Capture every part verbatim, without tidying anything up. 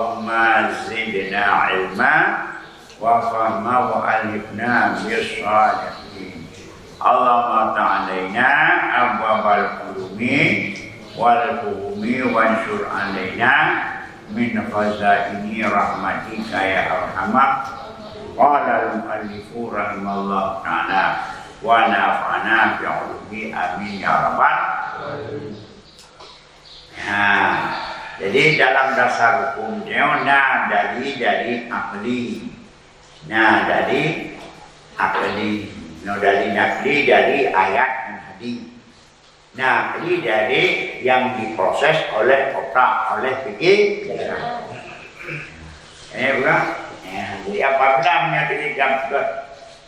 Allahumma zidna ilma wa fahma wa alhiqna bis shalihin. Allahumma ta'alaina abwabal ulumi wal fuhumi wansyur alaina min khazaini rahmatika ya arhamar. Qala al-muallifu rahimallahu ta'ala wa nafa'ana bi ulumihi amin ya rabbal. Nah, jadi dalam dasar hukum nyoe na dali dari akli. Nah, dari akli. Nah, dari nakli dari ayat dan hadis. Nah, jadi dari yang diproses oleh otak, oleh pikiran. Eh, bukan? Ya, jadi apabila menyakiti jam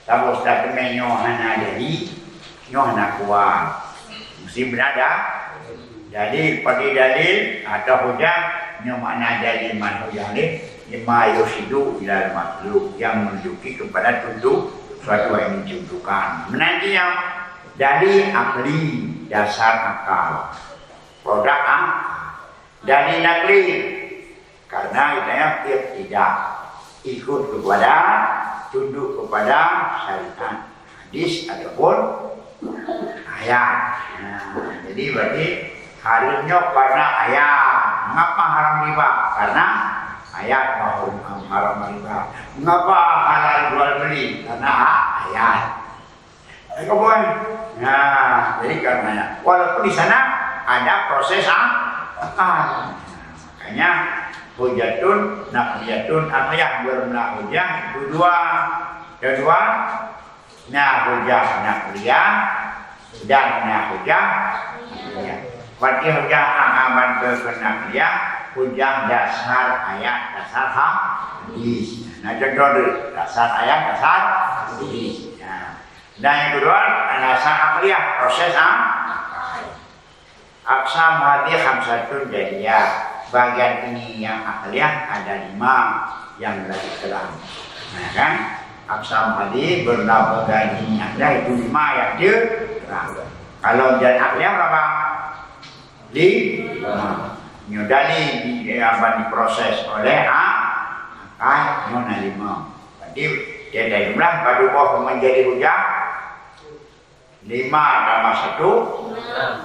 saboh statement nyoe hana jadi, nyoe hana kuat. Mesti beunada. Jadi, pakai dalil atau hujah, nyoe makna dalil man hujah ni, lima yusidu ilal makhluk, yang menunjuki kepada tujuh suatu yang ditunjukkan. Menanti yang dari akli, dasar akal. Produk akal. Dari nakli, karena kita yang tidak ikut kepada, tunduk kepada syariat hadis ataupun ayat. Nah, jadi berarti harusnya karena ayat. Mengapa haram riba? Karena ayat haram, haram riba. Mengapa halal jual beli? Karena ayat. Nah, jadi karenanya, walaupun di sana ada proses akal. Makanya hujatun naqliyatun, apa yang bermula hujah itu dua. Yang dua, nah hujah naqliyah dan nah hujah naqliyah. Berarti hujah aman ke naqliyah, hujah dasar ayat, dasar hadis. Nah, contoh dulu, dasar ayat, dasar hadis. Nah, dan yang kedua, dasar akliyah, proses akal. Aqsam hadis khamsatun jadiyah. Bagian ini yang akliyah ada lima yang lagi terang. Nah, kan? Aqsam hadis berlapis bagian ini akliyah itu lima yang terang. Kalau jadi akliyah berapa? Lima. Nyoe dalil di, eh, apa, diproses oleh a-, akal, nyoe na lima. Berarti dia dari jumlah baru boh menjadi hujah. Lima tambah satu,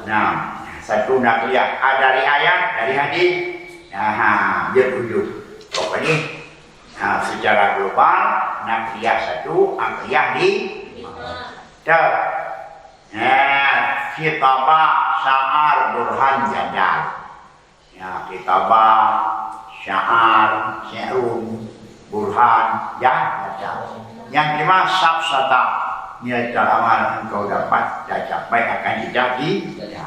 enam. Satu naqliyah. Ah, dari ayat, dari hadis. Nah, ha, dia tujuh. Pokoknya, ha, secara global, naqliyah satu, akliyah lima. Dah. Nah, khitabah, syiar, burhan, jadal. Ya, khitabah, syiar, syi'run, burhan, ya, jadal. Yang kelima, safsatah. Nilai teramal engkau dapat dan capai akan cita-cita.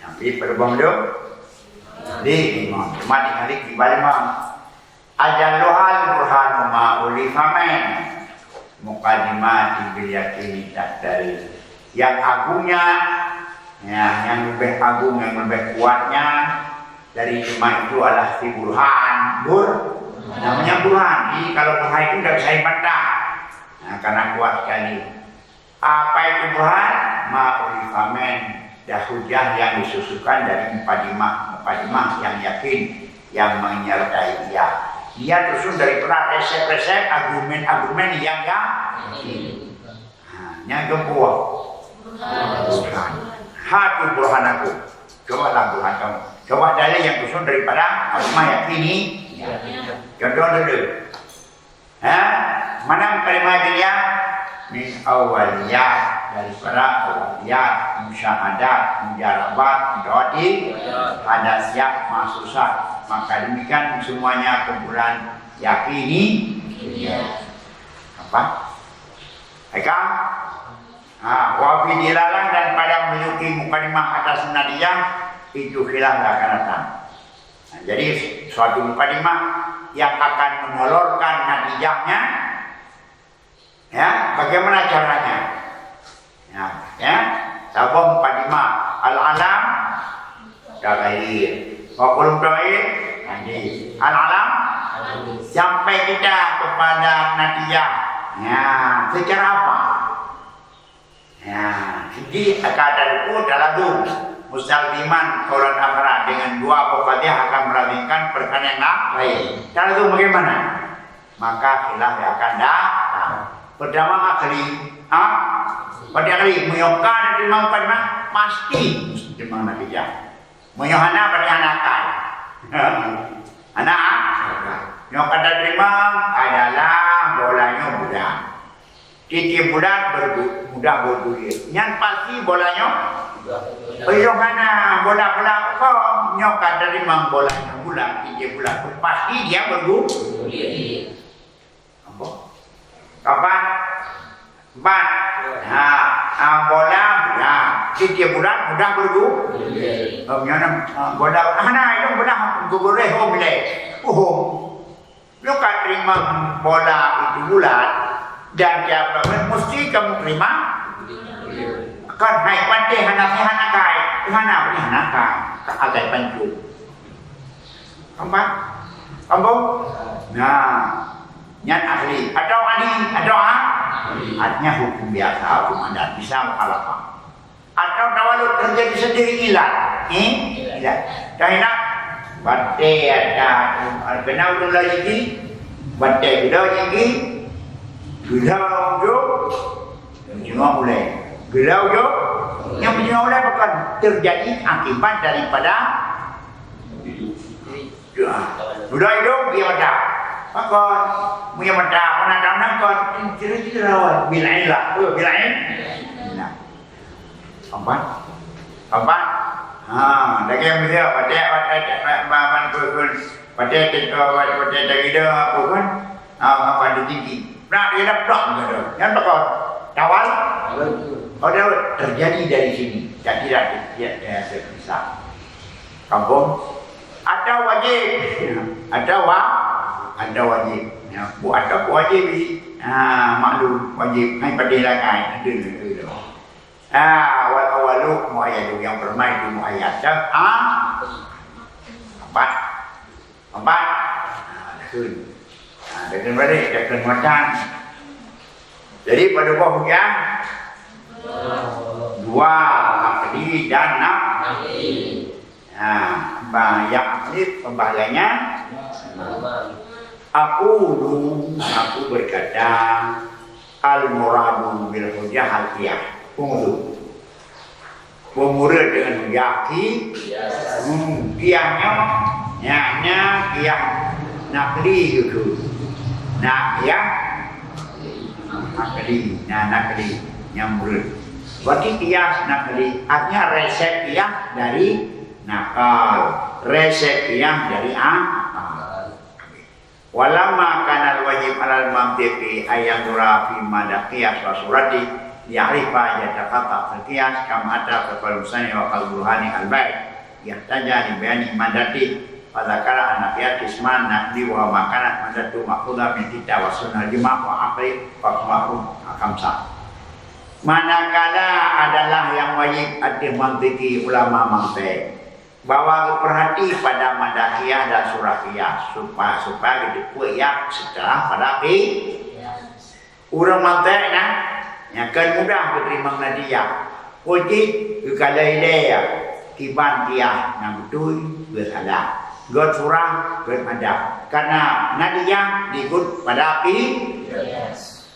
Tapi pada buang dulu. Di lima. Cuma di hari di lima. Ajalluhal burhanu ma ulifa min muqaddimati bil yaqini tahtari. Yang agungnya, ya, yang lebih agung, yang lebih kuatnya dari lima itu adalah si burhan. Bur-, namanya burhan. Jadi kalau burhan itu tidak bisa dibantah. Nah, karena kuat sekali. Apa itu burhan? Ma ulifa min, dah hujah yang disusukan dari mukadimah, mukadimah yang yakin, yang menyertai dia. Dia susun daripada resep-resep, argumen-argumen yang yakin. Ha, yang kedua, burhan. Hatu burhanakum. Cobalah burhan kamu. Coba dalil yang susun daripada mukadimah yakin ini. Contoh dulu. Ha? Mana kalimat dia? Min awaliyah, daripada awaliyah, musyahadat, mujarabat, mutawati, hadasiyah, mahsusat. Maka demikian semuanya kumpulan yakini. Apa? Eka? Ha, wa fi dilalah dan pada memiliki mukadimah atas natijah itu khilaf akan datang. Nah, jadi suatu mukadimah yang akan menolorkan natijahnya, ya, bagaimana caranya? Ya, ya, saboh mukadimah al-alam taghayyur. Wa kullu taghayyur hadis. Al-alam sampai kita kepada natijah. Ya, secara apa? Ya, jadi akan ada ruku dalam dua. Mustalziman qaulan akhara, dengan dua boh qadhiyah akan melazimkan perkara yang lain. Cara itu bagaimana? Maka khilaf yang akan datang. Pertama akli, ha? Pada akli, meunyoe ka diterima bukan mah, pasti diterima natijah. Meunyoe hana, berarti hana akal. Hana, ha? Nyoe ka diterima adalah bola nyoe mudah. Tiep-tiep bulat bergu-, mudah bergulir. Nyan pasti bola nyoe. Peureuloh hana bola-bola kok nyoe ka teurimong bola nyoe bulat, tiep-tiep bulat. Pasti dia bergu-, apa? Kapan? Ban. Ha, ha, bola bulat. Tiep-tiep bulat mudah bergu-, oh, nyoe, ha, bola, hana, itu bola geubeureh hom lé. Hom. Nyoe ka terima bola itu bulat dan tiap mesti kamu terima. Kan hai pantai hana sehat akai, hana boleh hana akai, akai pancung. Nampak? Nampak? Nah, nyan ahli. Atau ahli, atau ah? Artinya hukum biasa, hukum adat. Bisa mukhalafah. Atau tawalud terjadi sendiri ilat. Eh? Ilat. Dah ilat. Batée ada, kena ureuëng lagi. Batée gila lagi. Gila ujung. Meujingoh ulée. Gila ujung. Yang meujingoh ulée bukan terjadi akibat daripada Ya. Udah hidup, dia mata. Pakon. Punya mata, mana ada nangkon. Kira-kira. Bila ilah. Oh, bila ilah. Nah. Empat. Empat. Ha, lagi yang dia, pakai, pakai, pakai, pakai, pakai, pakai, pakai, pakai, apa kan? Ha, apa di tinggi. Nah, dia dah plak gitu. Yang pakon. Tawal. Oh, dia terjadi dari sini. Dan tidak, tidak, tidak terpisah. Kampung. Ada wajib. Ada wa-, ada wajib. Ya, bu-, ada wajib. Ha, maklum wajib. Hai pada lakai. Ada, ada, ada. Ha, wal awalu muayyadu, yang pertama itu muayyad. Dah, ha? Empat. Empat. Ha, dah kun. Ha, dah kun balik, dah kun macam. Jadi pada boh hujan dua, akli dan naqli. Nah, bah, yang akli pembahagiannya. Aqulu, aku berkata, al muradu bil hujjah al qiyas. Peumurid. Peumurid dengan hujjah ki-, hmm, qiyas nyoe, nyan, nyan qiyas naqli gitu. Nah, qiyas naqli, nah, naqli nyang murid. Berarti qiyas naqli, artinya resep qiyas dari nakal, resep qiyas dari akal. Walamma kana al-wajib alal mantiqi an yanzura fi madda qiyas wa surati, liya'rifa yataqatta fil qiyas, kama ata fi qaul musannif wa qaul burhani al-bait, yahtaja li bayani maddati, fa dzakara anna qiyas qisman, naqli wa ma kanat maddatu ma'khudha min kitab wa sunnah ijma' wa aqli wa qawaid khamsah. Manakala adalah yang wajib ateueh mantiqi ulama mantiq. Bahwa geupeurhati pada madah qiyas dan surah qiyas, supa-, supaya geuteupeue qiyas secara pada qi-, ureuëng mantiq nyan, nyang kon mudah geuteurimong natijah. Peue cit geukalon ilée kiban qiyas nyang beutôi, geusalah. Gét surah, gét madah. Karena natijah digét pada qi-,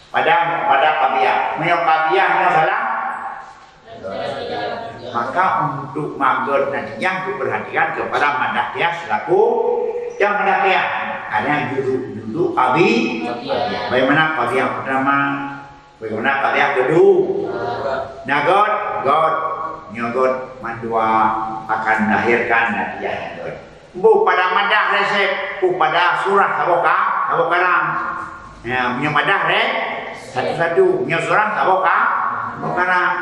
pada, pada qadhiyah. Meunyoe qadhiyah nyoe salah, maka untuk magét natijah geupeurhatikan keupada madah qiyas selaku dan madah qiyas. Karena judul, judul qadhi-, bagaimana qadhiyah pertama, bagaimana qadhiyah kedua. Nah, gét, gét, nyoe gét mandua akan melahirkan natijah nyang gét. Bu pada madah resep, bu pada surah saboh ka, saboh karang. Ya, meunyoe madah re-, satu-satu, meunyoe surah saboh ka, saboh karang.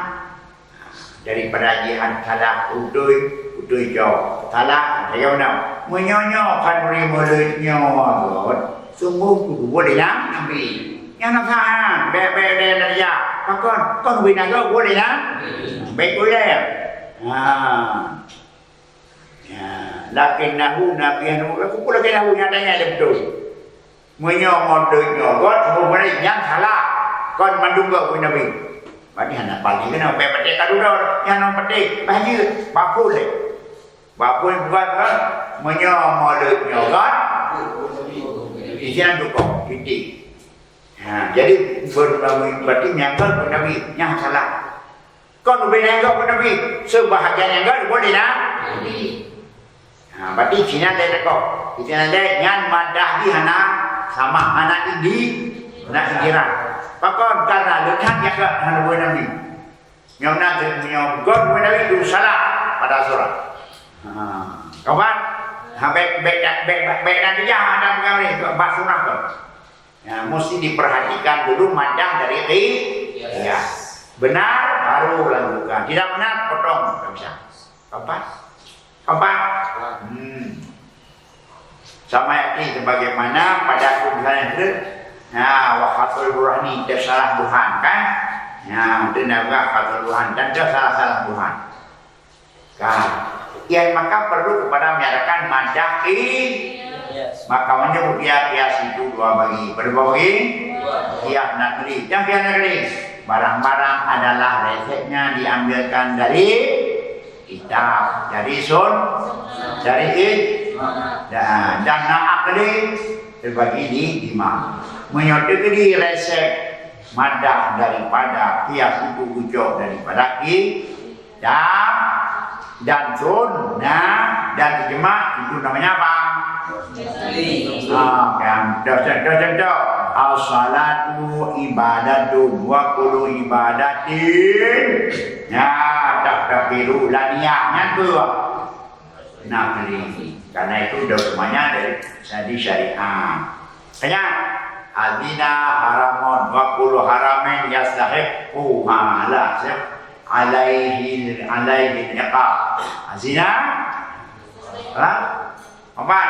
Daripada jihan salah, beutôi, beutôi cok. Salah, lagée meunan. Meunyoe nyoe khanuri mulod nyoe, sungguh kubuet ilang Nabi. Nyang na salah, bék-bék deh na ya. Pakon, kon bina gau buet ilang. Bék ulée. Ha. Ya, lakinnahu nabiyan, aku pula kena hu nyata nyata betul. Meunyoe modot nyoe gét, hubungan nyang salah. Kon mandum gét nabi. Padahai hana paléng keunoe, bèk patéh ka dudoe, nyan ngon patéh, bah jeuet, bah phôn lé. Bah phôn buat kan, meunyoe mulod nyoe kan, isian tukang, titik. Ha, jadi, ber-, berarti nyangkal pun Nabi, nyang salah. Kon ubé nyangkal pun Nabi, sebahagian nyangkal boleh lah. Ha, berarti sinan lé teuko. Sinan lé nyan madah jih hana sama, hana idi, hana idiran. Pakon? Karena leukat nyang ka hana buet Nabi. Nyang na, nyang gon buet Nabi tu salah pada surah. Ha, kawan? Ha, bèk, bèk, bèk, bèk, bèk dan dijah ada pengawi bak surah tu. Ya, mesti diperhatikan dulu madah dari qi-, qiyas. Benar, baru lanjutkan. Tidak benar, potong. Tak bisa. Kapan? Kapan? Hmm. Sama yakni sebagaimana pada keputusan itu, nah, wa khatul burhani, tersalah burhan, kan? Nah, itu namanya khatul burhan, dan tersalah-salah burhan. Kan? Yang maka perlu kepada menyatakan madah qi-, maka menyebut dia qiyas itu dua bagi. Berapa bagi? Qiyas naqli. Yang qiyas naqli, barang-barang adalah resepnya diambilkan dari kitab, dari sun, dari ijma, dan, dan naqli terbagi di lima. Meunyoe teukeudi resep madah daripada qiyas itu geucok daripada kitab dan sunnah dan ijma, itu namanya apa? Ah, kan. Contoh, contoh, contoh. As-salatu ibadatun wa kullu ibadatin. Ya, tak, tak biru lah niat nyan tu. Naqli. Karena itu udah semuanya dari, dari syariat. Makanya, azina haramun wa kullu haramin yastahiqqu, ha, la, alaihi, alaihi iqab. Azina, ha? Empat.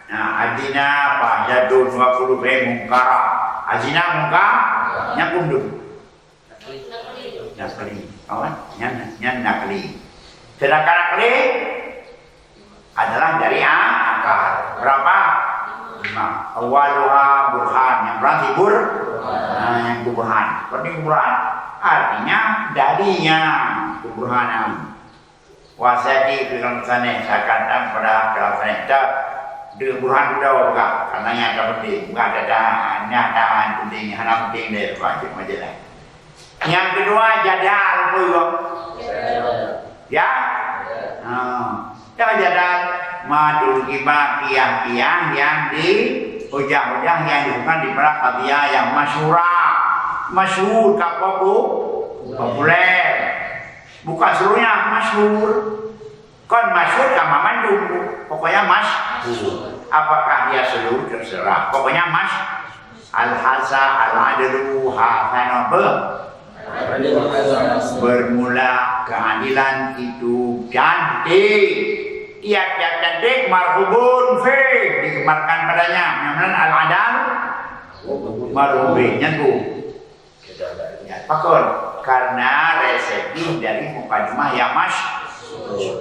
Nah, azina fahsyatun wa kullu fi'lin munkara. Azina mungkar, nyan pun dulu. Naqli. Kawan, nyan, nyan naqli. Sedangkan naqli adalah dari a-, akal. Berapa? Lima. Awaluha burhan. Yang pertama si bur-, nah, yang itu burhan. Berarti burhan. Artinya, darinya keburhanan. Wasadi keurang saneh, seakan-akan pada keurang saneh. Tak, di burhan udah juga. Karena yang agak penting. Bukan ada, ada, ada penting, hana penting deh, wajib majelis. Nyang keudua, jadal, peue? Ya? Ha. Ya, jadal. Madul kiba, kiyah-kiyah nyang di, hujah-hujah nyang dibukan di para qadhiyah nyang masyhura. Masyhur, ka popu-, populer. Bukan seluruhnya masyhur. Kon masyhur ka mandum. Pokoknya masyhur. Apakah dia seluruh, terserah. Pokoknya masyhur. Al-haza, al-adlu, hasana, be-, bermula keadilan itu cantik. Tiap-tiap cantik marhubun fih, digemarkan padanya. Yang mana al-adal? Marhubun fih. Nyan bu. Ya, pakon? Karena resep jih dari mukadimah yang masyhur.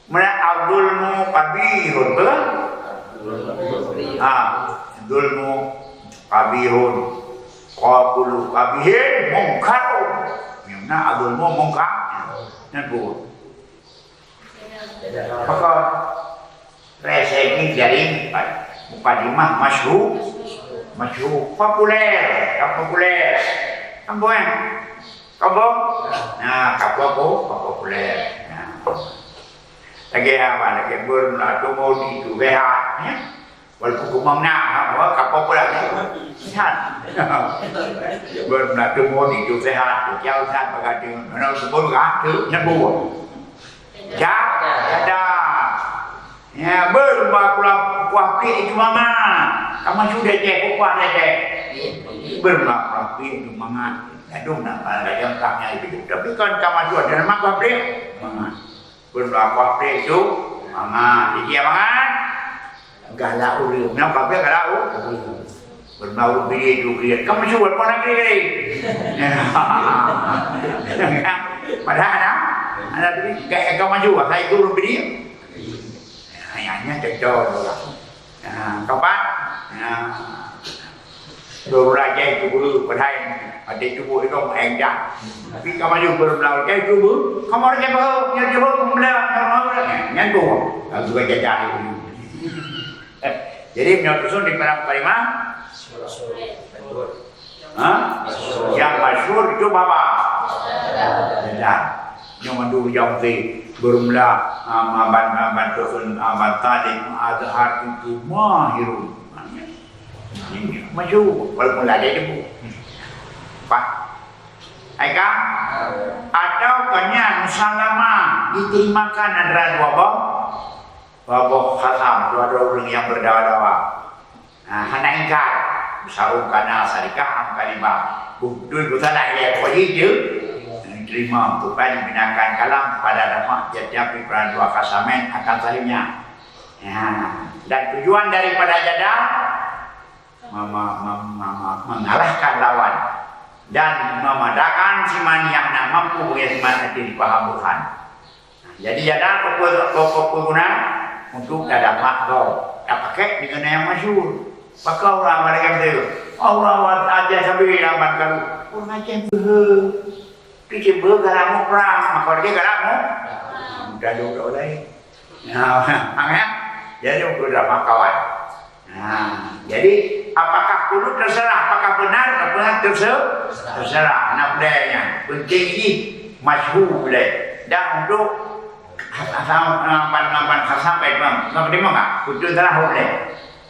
Meunan, "Al-zulmu qabihun," betul? Ha, "Zulmu qabihun, wa kullu qabihin munkarun." Meunan, "Al-zulmu munkar." Nyan bu. Pakon? Resep jih dari mukadimah masyhur, masyhur, populer, ka populer. Ampun, eh? Ka bom? Nah, ka popu-, ka populer. Nah. Lagèe apa? Lagèe beureulah teumon itu sehat, ya. Walaupun kumang na, apa, ka populer, sehat. Beureulah teumon itu sehat, jauh sehat bagah teumon. Mana teumon ka, tu, nyan bu. Ja-, jadal. Ya, beureulah kuah pliek itu mangat. Kamoe sudah cek, kuah dah cek. Beureulah kuah pliek itu mangat. Gadong nak pada yang tanya itu. Tapi kan kamoe sudah ada nama kuah pliek. Mangat. Beureulah kuah pliek itu mangat. Jadi, ya, mangat. Galak ureueng. Nyan kuah pliek galak ureueng. Beureulah ureueng bidé itu kriet. Kamoe sudah pernah kriet. Padahal, nah, ada tu, kayak kamoe sudah, saya itu ureueng bidé. Nah, nyan cocok juga. Nah, keempat. Nah. Beureulah jai tubeue, padahai até tuboh inong ayang dah. Tapi ka maju beureulah jai tubeue, kamoe rasa bahwa nyan jeuhet peumeula, nyan tu. Lalu ka jajah. Jadi, meunyoe tusun di Padang Palimah, ha? Yang masyhur itu baba. Jadah. Nyoe mandum jam ti beureulah, ha, maban, maban tusun, ha, maban talim, azhar itu mahirun. Ini masyhur, walaupun lah ada debu. Pak. Hai ka? Atau kan nyan musalamah diterimakan antara dua boh, dua boh khasam, dua-dua ureueng nyang berdawa-dawa. Ha, hana ingkar. Saum kana sarikah am kadhibah. Beutôi busalah ilèe, pokok jih jeuet. Terima, bukan digunakan kalam pada dakwah tiap-tiap ukuran dua khasamen akan saling nyan. Ya, dan tujuan daripada jadah mema-, mem-, mem-, mengalahkan lawan dan memadakan siman yang na mampu bagi siman hati dipaham Tuhan. Jadi, jadah peue-, peue-, peue-, peue guna untuk tadamak gob, tapakék dengan yang masyhur. Pakon ureueng Aceh tu? Ureueng Aceh sabe lambat karu. Ureueng Aceh beuhe. Pi cit beuhe galak muprang, maka dia galak mu-, mudah dulu lain. Nah, faham ya? Jadi, untuk drama kawan. Nah, jadi, apakah kulut terserah, apakah benar, apakah terse-, terserah. Anak budaya nyan. Penting jih masyhur budaya. Dan untuk asal-asal, lapan, lapan khasam baik, bang. Nggak terima nggak? Kulut terserah budaya.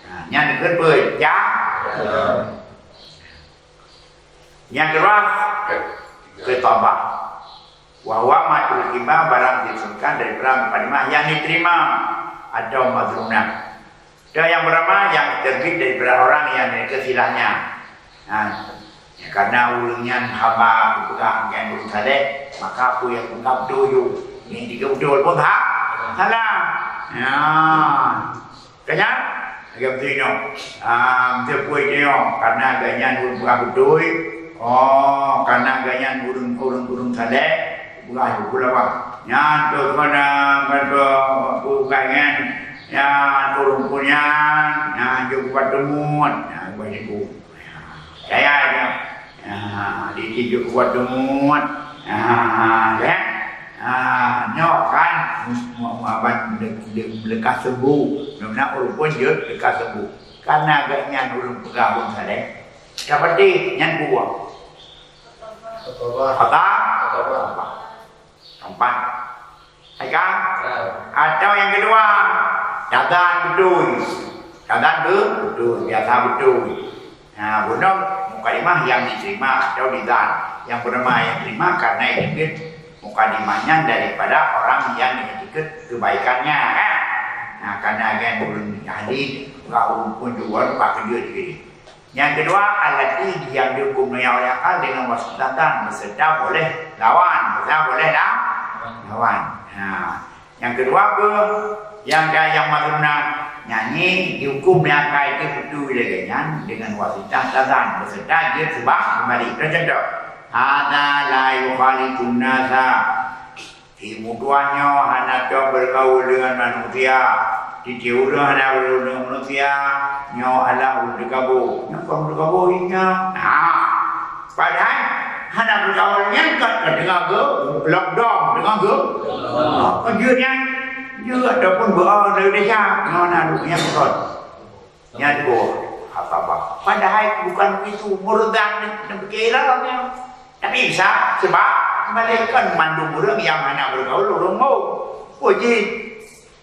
Nah, nyan dikheun peue? Ja-, Nyang keudua, khitabah. Wa huwa ma tuqiba, barang disebutkan daripada mukadimah yang diterima atau madhrunah. Dan yang pertama yang terbit daripada orang yang dikasih silahnya. Nah, ya, karena ureueng nyan haba geupeugah ngon ureueng saleh, maka peue nyang geupeugah beutôi ju. Nyang tiga beutôi pun ha-, salah. Ya. Ka nyan? Lagèe beutôi nyoe. Ah, beutôi peue nyoe? Karena gobnyan ureueng peugah beutôi. Oh, karena gobnyan ureueng, ureueng, ureueng saleh, peugah lagèe nyan. Nyan tu keunan, nyan tu peugah nyan. Nyan ureueng peue nyan, nyan jeuet buat teumut. Nyan buat teumut. Kaya nyoe. Ah, di, di jok buat teumut. Ah, ya. Ah, nyoe kan, mu-, mu-, aban de-, de-, leukah sembuh. Nyoe na ureueng pun jeuet leukah sembuh. Karena gobnyan ureueng peugah ureueng saleh. Dapat nyan buah. Kata? Keempat. Hai ka? Ya. Atau yang kedua, tazan beutôi. Tazan be-, beutôi, biasa beutôi. Nah, bunoe mukadimah yang diterima atau dizan. Yang pertama yang diterima karena iktikad mukadimahnya daripada orang yang iktikad kebaikannya, kan? Nah, karena kan ureueng ahli, ureueng pun juga, pak kerja dikit. Yang kedua, allati yang dihukum dunia oleh akal dengan wasitah dan beserta boleh lawan, beserta boleh la-, lawan. Ha. Yang kedua apa? Yang, yang madhrunah, nyan dihukum dunia akal itu beutôi lagèe nyan dengan wasitah tazan beserta jeuet seubab kembali. Contoh, hadza la yukhalatun nasa. Si meutuah nyoe hana tong beureugaul deungon manusia. Tiep-tiep ureueng hana beureugaul deungon manusia, nyoe adalah ureueng teukabô. Nyoe kon teukabô ingat. Nah, padahai hana beureugaul nyan ka, ka teungoh geu-, lockdown, teungoh geu-, oh, ka jeuet nyan. Jeuet ataupun beu-, oh, dari desa, nyoe na duek nyan beutôi. Nyan dua, khatabah. Padahai bukan begitu, murdah ni, ni pikir lah ni. Tapi bisa, sebab malaikat mandum ureueng nyang hana beureugaul ureueng mum. Uji,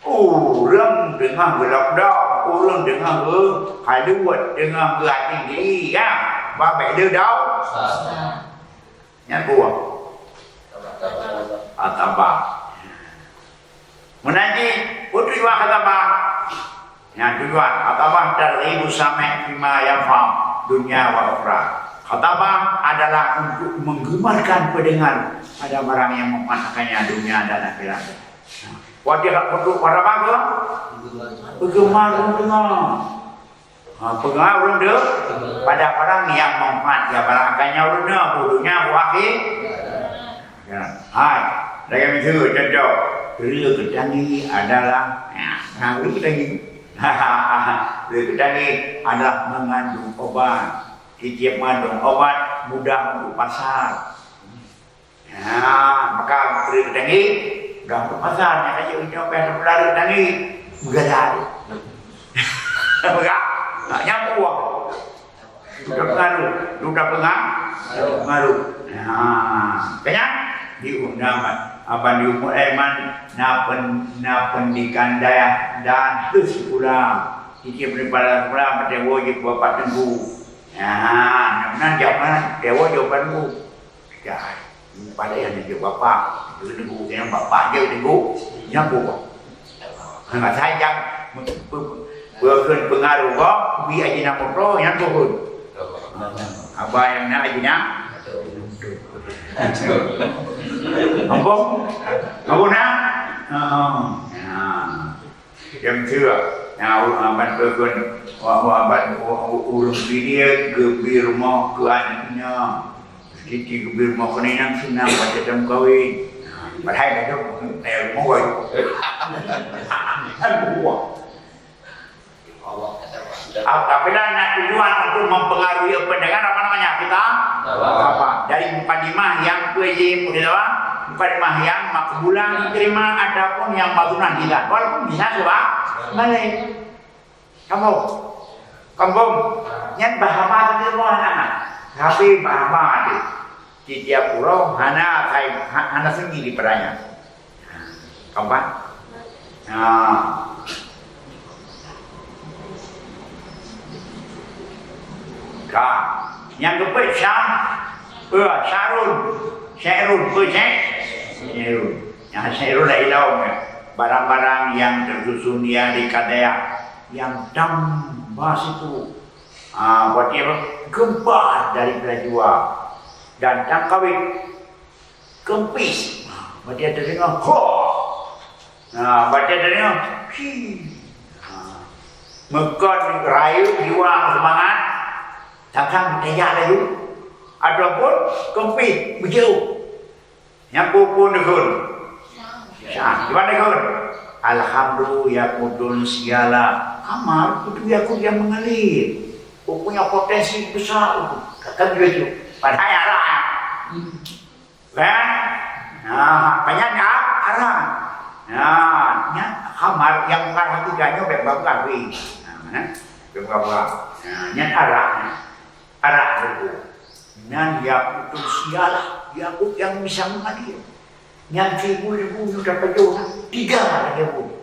ureueng deungoh geu-lockdown, ureueng deungoh geu-, haluet, deungoh geuhati diri, ya. Bah bèk le dau. Nyan buah. Khatabah. Meunan jih, peue tujuan khatabah? Nyan tujuan khatabah targhibus sami' fima yanfa'u dunya wa ukhra. Khatabah adalah untuk menggemarkan pendengar pada barang yang manfaatkannya dunia dan akhirat. Wajib untuk khatabah ke? Penggemar pendengar. Ha, peugah ureueng deuh pada barang nyang manfaat, ya, barang akan nyan ureueng deuh, boh donya, boh akhé. Ya. Hai, lagèe miseue contoh, reuk tangi adalah, ya, nah, reuk tangi. Reuk tangi adalah mengandung obat. Tiep-tiep mandum obat mudah untuk pasar. Ha, maka beri tangi, mudah untuk pasar. Nyan aja ucap payah terpelaru tangi, begadai. Peugah, nak nyapu. Duda pengaruh, duda penga-, pengaruh. Ha, kanya di umur aban di umur Aiman na pen-, na pendidikan dayah dan terus sekolah. Tiep-tiep daripada sekolah, pada wajib bapak tengku. Nah, nah, nah, jawab, nah, dewa jawaban ku. Dah, pada yang dijawab bapak. Itu tengku, yang bapak dia tengku. Nyambung. Nah, saya yang pe-, pe-, pe-, pengaruh kok, bi aja nak motor, yang turun. Apa yang nak aja nak? Ampun? Ampun, nah? Oh, nah. Nyang siwa, nyang u-, aban peukon, wa-, wa-, aban u-, u-, ureuëng birie geubri rumoh keu aneuëk nyoe. Siti geubri rumoh keu inong seunang watée tameukawen. Padahai ka jeuet, eh, rumoh baru. Kan buah. Ah, tapi lah nak tujuan untuk mempengaruhi apa dengan apa namanya kita? Apa? Dari mukadimah yang kuji, mukadimah yang makbulah diterima ataupun yang batunah tidak. Walaupun bisa sebab balik. Kamu, kampung, nyan bahama tadi mau anak. Tapi bahama tu, di tiap pulau hana kai, ha-, hana sendiri perannya. Kampung? Nah. Ka. Nyang keupeuet Syam, eh, Syarun. Syarun, peue Syarun? Syarun. Nyang Syarun lah ilong, ya. Barang-barang yang tersusun dia di kadaya yang tambah situ. Ah, buat dia apa? Gempa dari Belajuwa. Dan tangkawit. Keumpis. Bak dia teudeungoe, "Ho!" Nah, bak dia teudeungoe, "Hi!" Nah, meukon rayeuk jiwa seumangat, sang-sang geuteuyak laju, ataupun keumpis beujeuet. Nyang peue-peue neukheun? Sya, kiban neukheun? Alhamdulillah, yakutun siala. Amar, itu yakut yang mengalir. Punya potensi besar itu. Kata dia itu. Padahai arah. Kan? Nah, banyak nyan arah. Nah, nyan khamar yang mengarah kita nyoe bek babu abri. Nah, mana? Bek babu. Nah, nyan arah. Arah itu. Nyan yakut sialah, yakut yang bisa mengalir. Nyan seribu-ribu sudah pejoh, tiga ribu.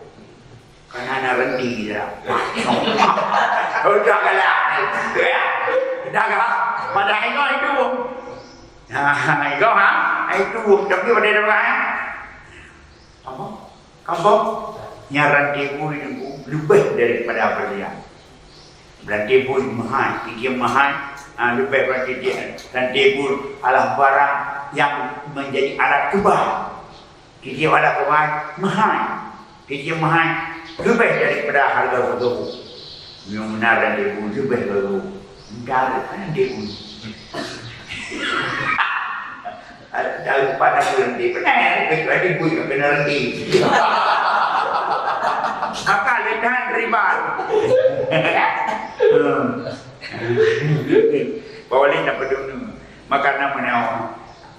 Karena na rendi dah. Udah galak. Ya. Udah galak. Padahai nyoe itu. Nah, itu ha, itu tapi pada dah, eh. Apa? Apa? Nyan ranté bui nunggu lebih daripada apa dia. Ranté bui mahai, tinggi mahai, ah, lebih ranté dia. Ranté bui adalah barang yang menjadi alat kebah. Tinggi alat kebah mahai. Tinggi mahai lebih daripada harga guru. Yang benar ranté bui lebih guru. Enggak ada kan ranté bui. Ada tahu pada berhenti, benar, kecuali bui tak kena henti. Maka ledakan riba. Hmm. Bawali nak pedunu. Maka nama nyawa.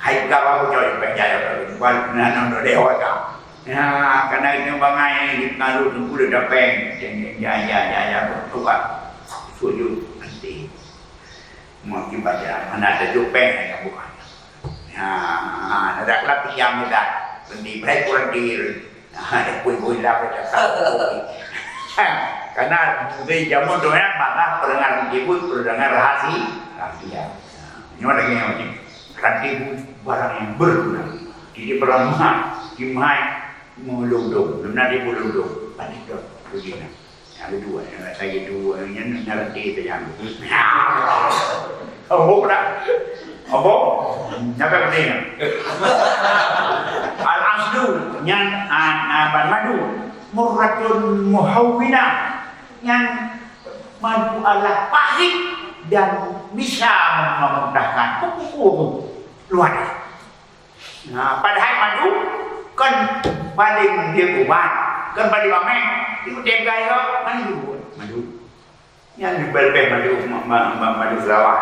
Hai gawa aku jauh penjaya kalau bukan nana udah dewasa. Ya, karena ini bangai ngaruh tu udah dapeng. Ya, ya, ya, ya, ya, buka. Sujud nanti. Mungkin baca mana ada jupeng yang bukan. Ha, ada kelapik yang muda. Berhenti, break, berhenti. Ha, dia pun, pun lah, dia tak tahu. Karena di zaman tu, ya, maka pendengar ibu, pendengar rahasi-, rahasia. Ini ada yang macam, rantai barang yang berguna. Jadi, barang mahal, di mahal, melundung. Nanti melundung. Tadi tu, begini. Yang kedua, yang saya dua, yang nanti itu yang. Oh, dah. Apa? Nyata penting. Al-aslu, nyan, ah, ah, ban madu. Murratun muhawwinah. Nyan madu adalah pahit dan bisa memuntahkan. Kupu-kupu. Luar biasa. Nah, padahai madu kan paling dia ubat, kan paling ramai. Itu tiap gaya, mana dia buat? Madu. Yang lebih-lebih madu, ma-, ma-, ma-, madu Sarawak.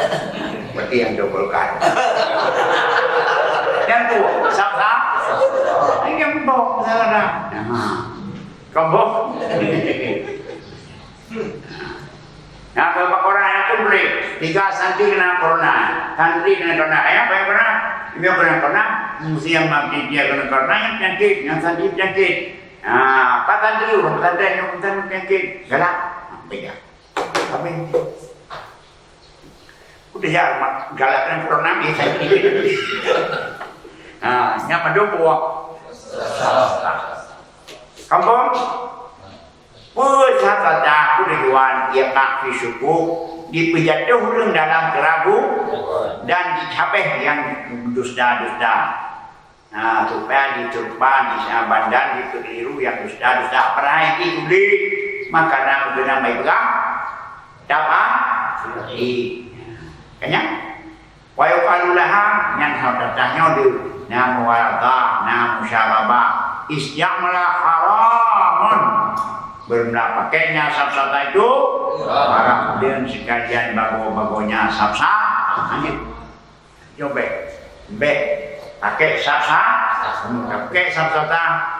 Berarti nyang double card. Nyang tu, sab-sab. Ai nyang boh sekarang. Nah. Kon boh. Nah, kalau corona itu boleh. Tiga santri kena corona. Santri kena corona. Ayah, apa yang corona? Dia kena corona. Mesti yang mati dia kena corona, yang penyakit, yang santri penyakit. Nah, apa santri, orang pesantren yang pesantren penyakit. Galak. Beda. Habis. Udah ya, mak, galak dan corona, ya, santri. Nah, nyapa dong buah. Kampung. Disukup, dipeujatuh ureuëng dalam keuraguan, dan dicabeh nyang dusta-dusta. Nah, supaya diteureumpah di saban dan dipeukeuluru nyang dusta-dusta. Padahai jih tuléh, maka na meukeunong bak peugah, tapa, i. Kan nyan? Wa yuqalu laha, nyan hana tanyoe deuh, na muwalathah, na musyaghabah. Isti'maluha haramun. Beureulah pakainya sab-sab itu haram. Dan sekalian bagoe-bagoe nyan sab-sab. Hanya. Nyoe bèk. Bèk. Pakai sab-sab. Pakai sab-sab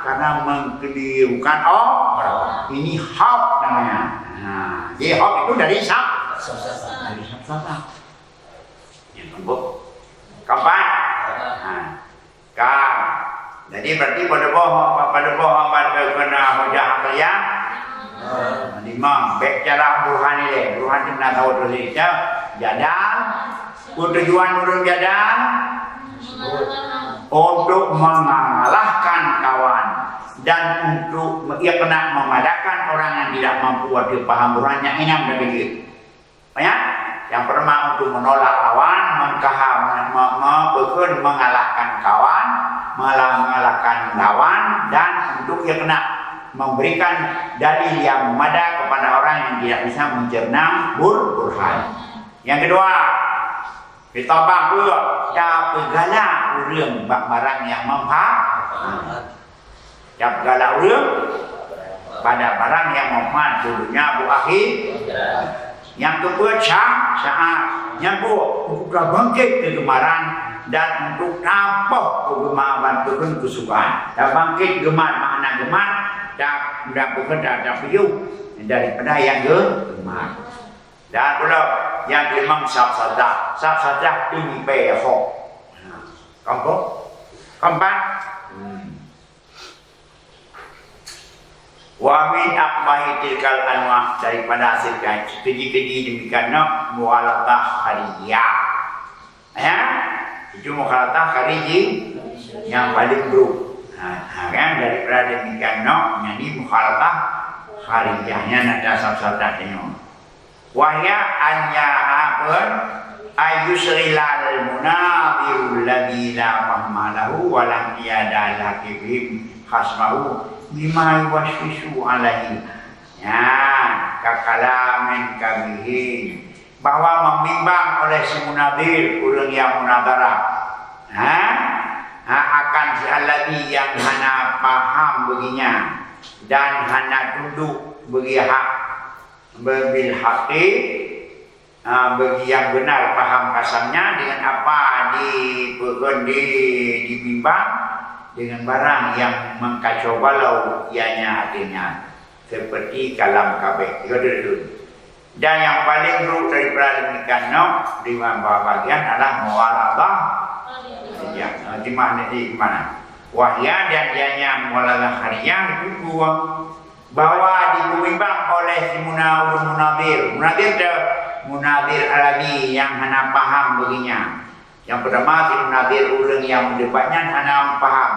karena mengkelirukan orang. Ini hak namanya. Nah, jadi hak itu dari sab-, dari sab-sab. Nyang keempat. Keempat. Ha. Ka. Jadi berarti pada boh, pada boh, pada kena hujah apa ya? Lima. Bèk cara buruhan ini. Buruhan tu nak tahu terus kita. Jadal. Tujuan ureuëng jadal untuk mengalahkan kawan dan untuk, ia kena memadahkan orang yang tidak mampu. Ada paham buruhan nyang inam dan begitu. Ya, yang pertama untuk menolak lawan, mengkaha-, me-, me-, bukon mengalahkan kawan, mela-, mengalahkan lawan, dan untuk ia kena memberikan dalil yang memadai kepada orang yang tidak bisa mencerna bur-, burhan. Yang kedua, khitabah pula, tapeugalak ureuëng bak barang yang manfaat. Tapeugalak ureuëng pada barang nyang manfaat bak donya bak akhé. Nyang keupeuet sya-, syaar, nyan buet, untuk ka bangkét keugemaran dan untuk tapoh keugemaran, bukon keusukaan. Tabangkét geumat, makna geumat, ta-, dan bukon ta-, tapiôh daripada nyang ge-, geumat. Dan pula nyang keulimong sab-sab, sab-sab tu nibak hok. Keempat? Keempat? Hmm. Wa min aqbahi tilkal anwa, daripada hasil keji-keji demikian nyoe, mughalathah kharijiyah. Ya, itu mughalathah khariji nyang paling buruk. Ha, ha, kan, daripada demikian nyoe, jadi mughalathah kharijiyah nyan ada sab-sab nyoe. Wahya an ya apun, ayyusghilal munadhirul ladzi la fahma lahu wa lam yada lahaqibihim khasmahu bima yuwaswisu alaihi. Nyan, ka kalamin kabihin, bahwa membimbang oleh si munadhir, ureuëng nyang munadharah. Ha? Ha, akan si alladzi nyang hana paham bagi nyan dan hana tunduk bagi hak. Bil haqqi, ha, bagi nyang beunar paham kasam nyan dengan apa dipeukeun di, dibimbang dengan barang nyang mengkacau balau ianya até nyan, seperti kalam kabeh. Tiga tu. Dan nyang paling buruk daripada demikian nyoe, di bahagian adalah mughalathah. Ya, di mana, di mana? Wahya dan ianya mughalathah kharijiyah itu dua. Bahwa dipeubimbang oleh si muna-, ureuëng munadhir. Munadhir tu, munadhir alladzi nyang hana paham bagi nyan. Nyang peurtama, si munadhir ureuëng nyang meudebat nyan hana paham,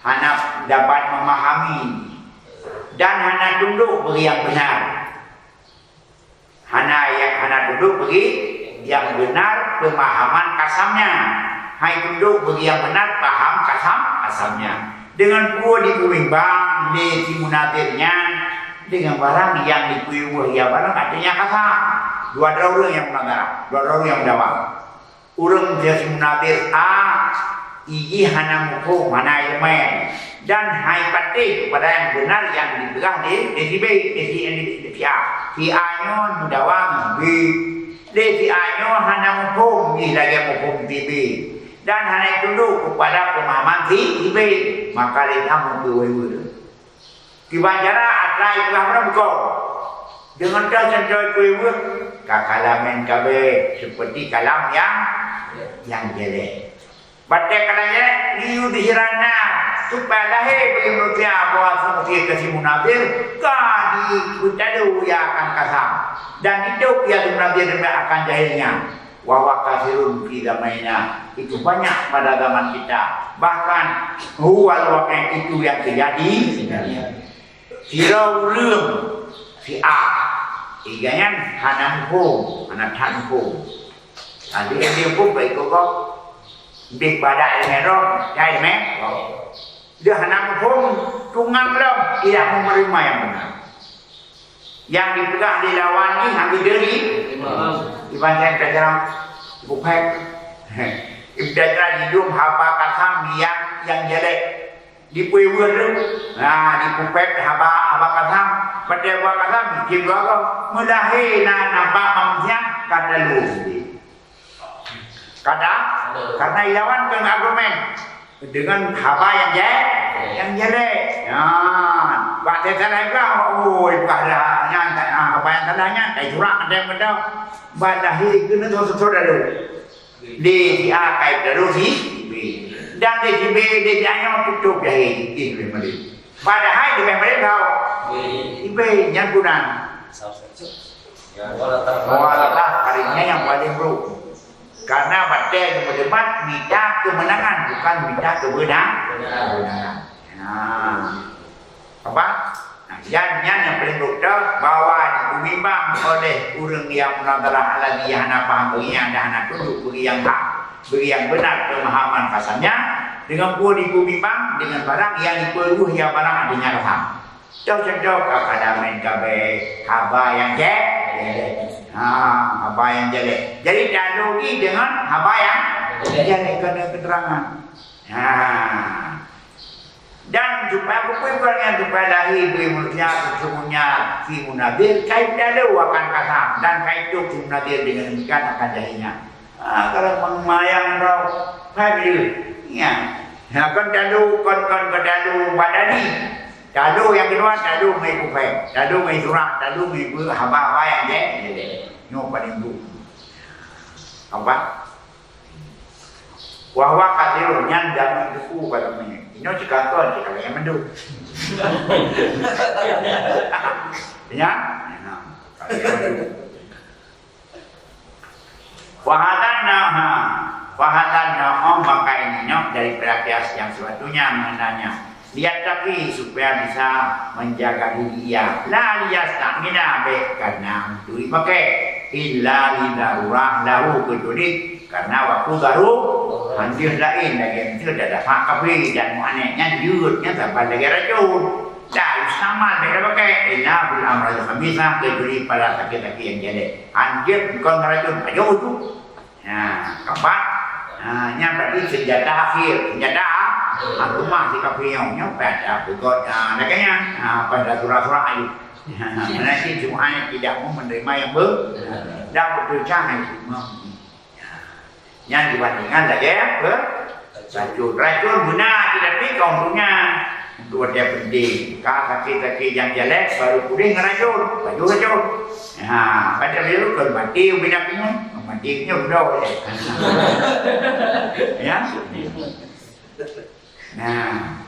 hana dapat memahami, dan hana tunduk bagi nyang beunar. Hana, ya, hana tunduk bagi nyang beunar peumahaman kasam nyan. Hai tunduk bagi nyang beunar paham kasam, kasam nyan. Deungon peue dipeubimbang lé si munadhir nyan deungon barang nyang dipeuyue, ya, barang artinya kasam. Dua droe ureuëng nyang munadharah, dua droe ureuëng nyang meudawa. Ureuëng si munadhir A, ijih hana muphom, hana ileumèe, dan hai patéh keupada nyang beunar nyang dipeugah lé, lé si B, lé si, lé si A. Si A nyoe meudawa ngon si B. Lé si A nyoe hana muphom jih lagèe muphom si B. Dan hana tunduk keupada peumahaman si, si B. Maka lé nyan meukeue-weue. Kiban cara atra ipeugah meunan beuko. Deungon toh contoh ipeue-ipeue, ka kalamin kabeh seperti kalam nyang, nyang jelek. Batèe kalam jelek, liyudhhiran nas, supaya lahé bagi manusia bahwa manusia keu si munafik ka dipeutadu ia akan kasam, dan hidup ia si munafik akan jahilnya. Wa huwa katsirun fi zamanina, itu banyak pada zaman kita. Bahkan huwal waqi', itu yang terjadi. Sidroe ureuëng si A, Iga nyan hana muphom, hana that muphom. Tapi nyang dihuköm bak ikôt gob. Bih badak ileumèe droe, jai ileumèe. Dia hana muphom, tungang lom, tidak menerima yang benar. Yang dipeugah di lawan ni hana geuteurimong. Iban saya pelajaran bukhet. Pelajaran hidup haba kasam yang, yang jelek. Dipeue weueh tu. Ha, dipupet haba, haba kasam. Padahai haba kasam, jim dua goe. Meulahé na nampak manusia, ka talo. Kada, karena ilawan keu argumen. Dengan haba yang je-, yang jelek. Ya. Bak teutalai ka, oh, ipeugah dah. Nyan, ah, haba yang salah nyan, kai surat ada yang betul. Bak lahé keuneuk sesuatu dulu. Lé si A kai beutadoh si B. Dan lé si B, lé si A nyoe tutôp jahé jih lé malém. Padahai leubeh malém tau. Si B nyan guna. Wah, hari nyan nyang paléng brôk. Karena batèe nyang meudebat mita keumeunangan, bukan mita keubeuna-, keubeunangan. Nah. Apa? Nah, dan nyan nyang paléng brôk teuh, bahwa dipeubimbang oleh ureueng nyang munadharah alladzi hana paham bagi nyang dan hana tunduk bagi nyang hak, bagi nyang beuna pemahaman pasannya, dengan peue dipeubimbang, dengan barang nyang dipeureuweuh nyang barang adanya paham. Contoh-contoh, ka pada main kabeh haba nyang jé-, jelek. Ha, haba nyang jelek. Jadi, talo lé dengan haba nyang jelek, keuneuk keuterangan. Ha. Dan supaya beutôi nyan, supaya lahé bagi manusia sesungguhnya si munazir, kai talo akan kasam dan kai tôp si munazir dengan demikian akan jahilnya. Ah, kalau meunyoe mayang droe, hai beu. Ya. Ya, kon talo, kon, kon, kon talo badani. Talo nyang keudua, talo ngon kufai. Talo ngon surat, talo ngon ibu haba-haba nyang jé-, jelek. Nyoe paléng bu. Apa? Wa huwa katsirun, nyan jameun teungku ka teumanyong. Inoe cit ka kon, cit ka lagèe mandum. Ya? Nah, ka lagèe mandum. Wa hadza nau'un, wa hadza nau'un, maka ini nyoe daripada kias nyang sepatutnya mengenanya. Liyattaqi, supaya bisa menjaga diri ia. La liyasta'mila, bèk karena untuk dipakai. Illa li darurah lahu, kecuali karena waktu daru-, hanjeuet laén lagèe miseue dapat kafé dan mu'aneh nyan jeuet nyan saban lagèe racôn. La yustamal, bèk tapakai, illa fil amradil khabithah, kecuali pada sakét-sakét nyang jelek. Hanjeuet kon racôn, pajoh tu. Nah, keempat, nah, nyan berarti senjata akhir, senjata akhir mah si kafé nyoe, nyoe pada peugöt, nah, lagèe nyan, nah, pada surah-surah ayat. Nah, nanti Tuhan tidak mau menerima yang ber-, dan bekerja yang imam. Nyan dibandingkan lagèe apa? Racun. Racun beuna, tapi kaum dunia untuk ada penting. Ka sakét-sakét nyang jelek, baru pulih ngon racun. Baju racun. Ha, pada baju tu mati, ubé nak pun. Mati punya udah. Ya. Nah.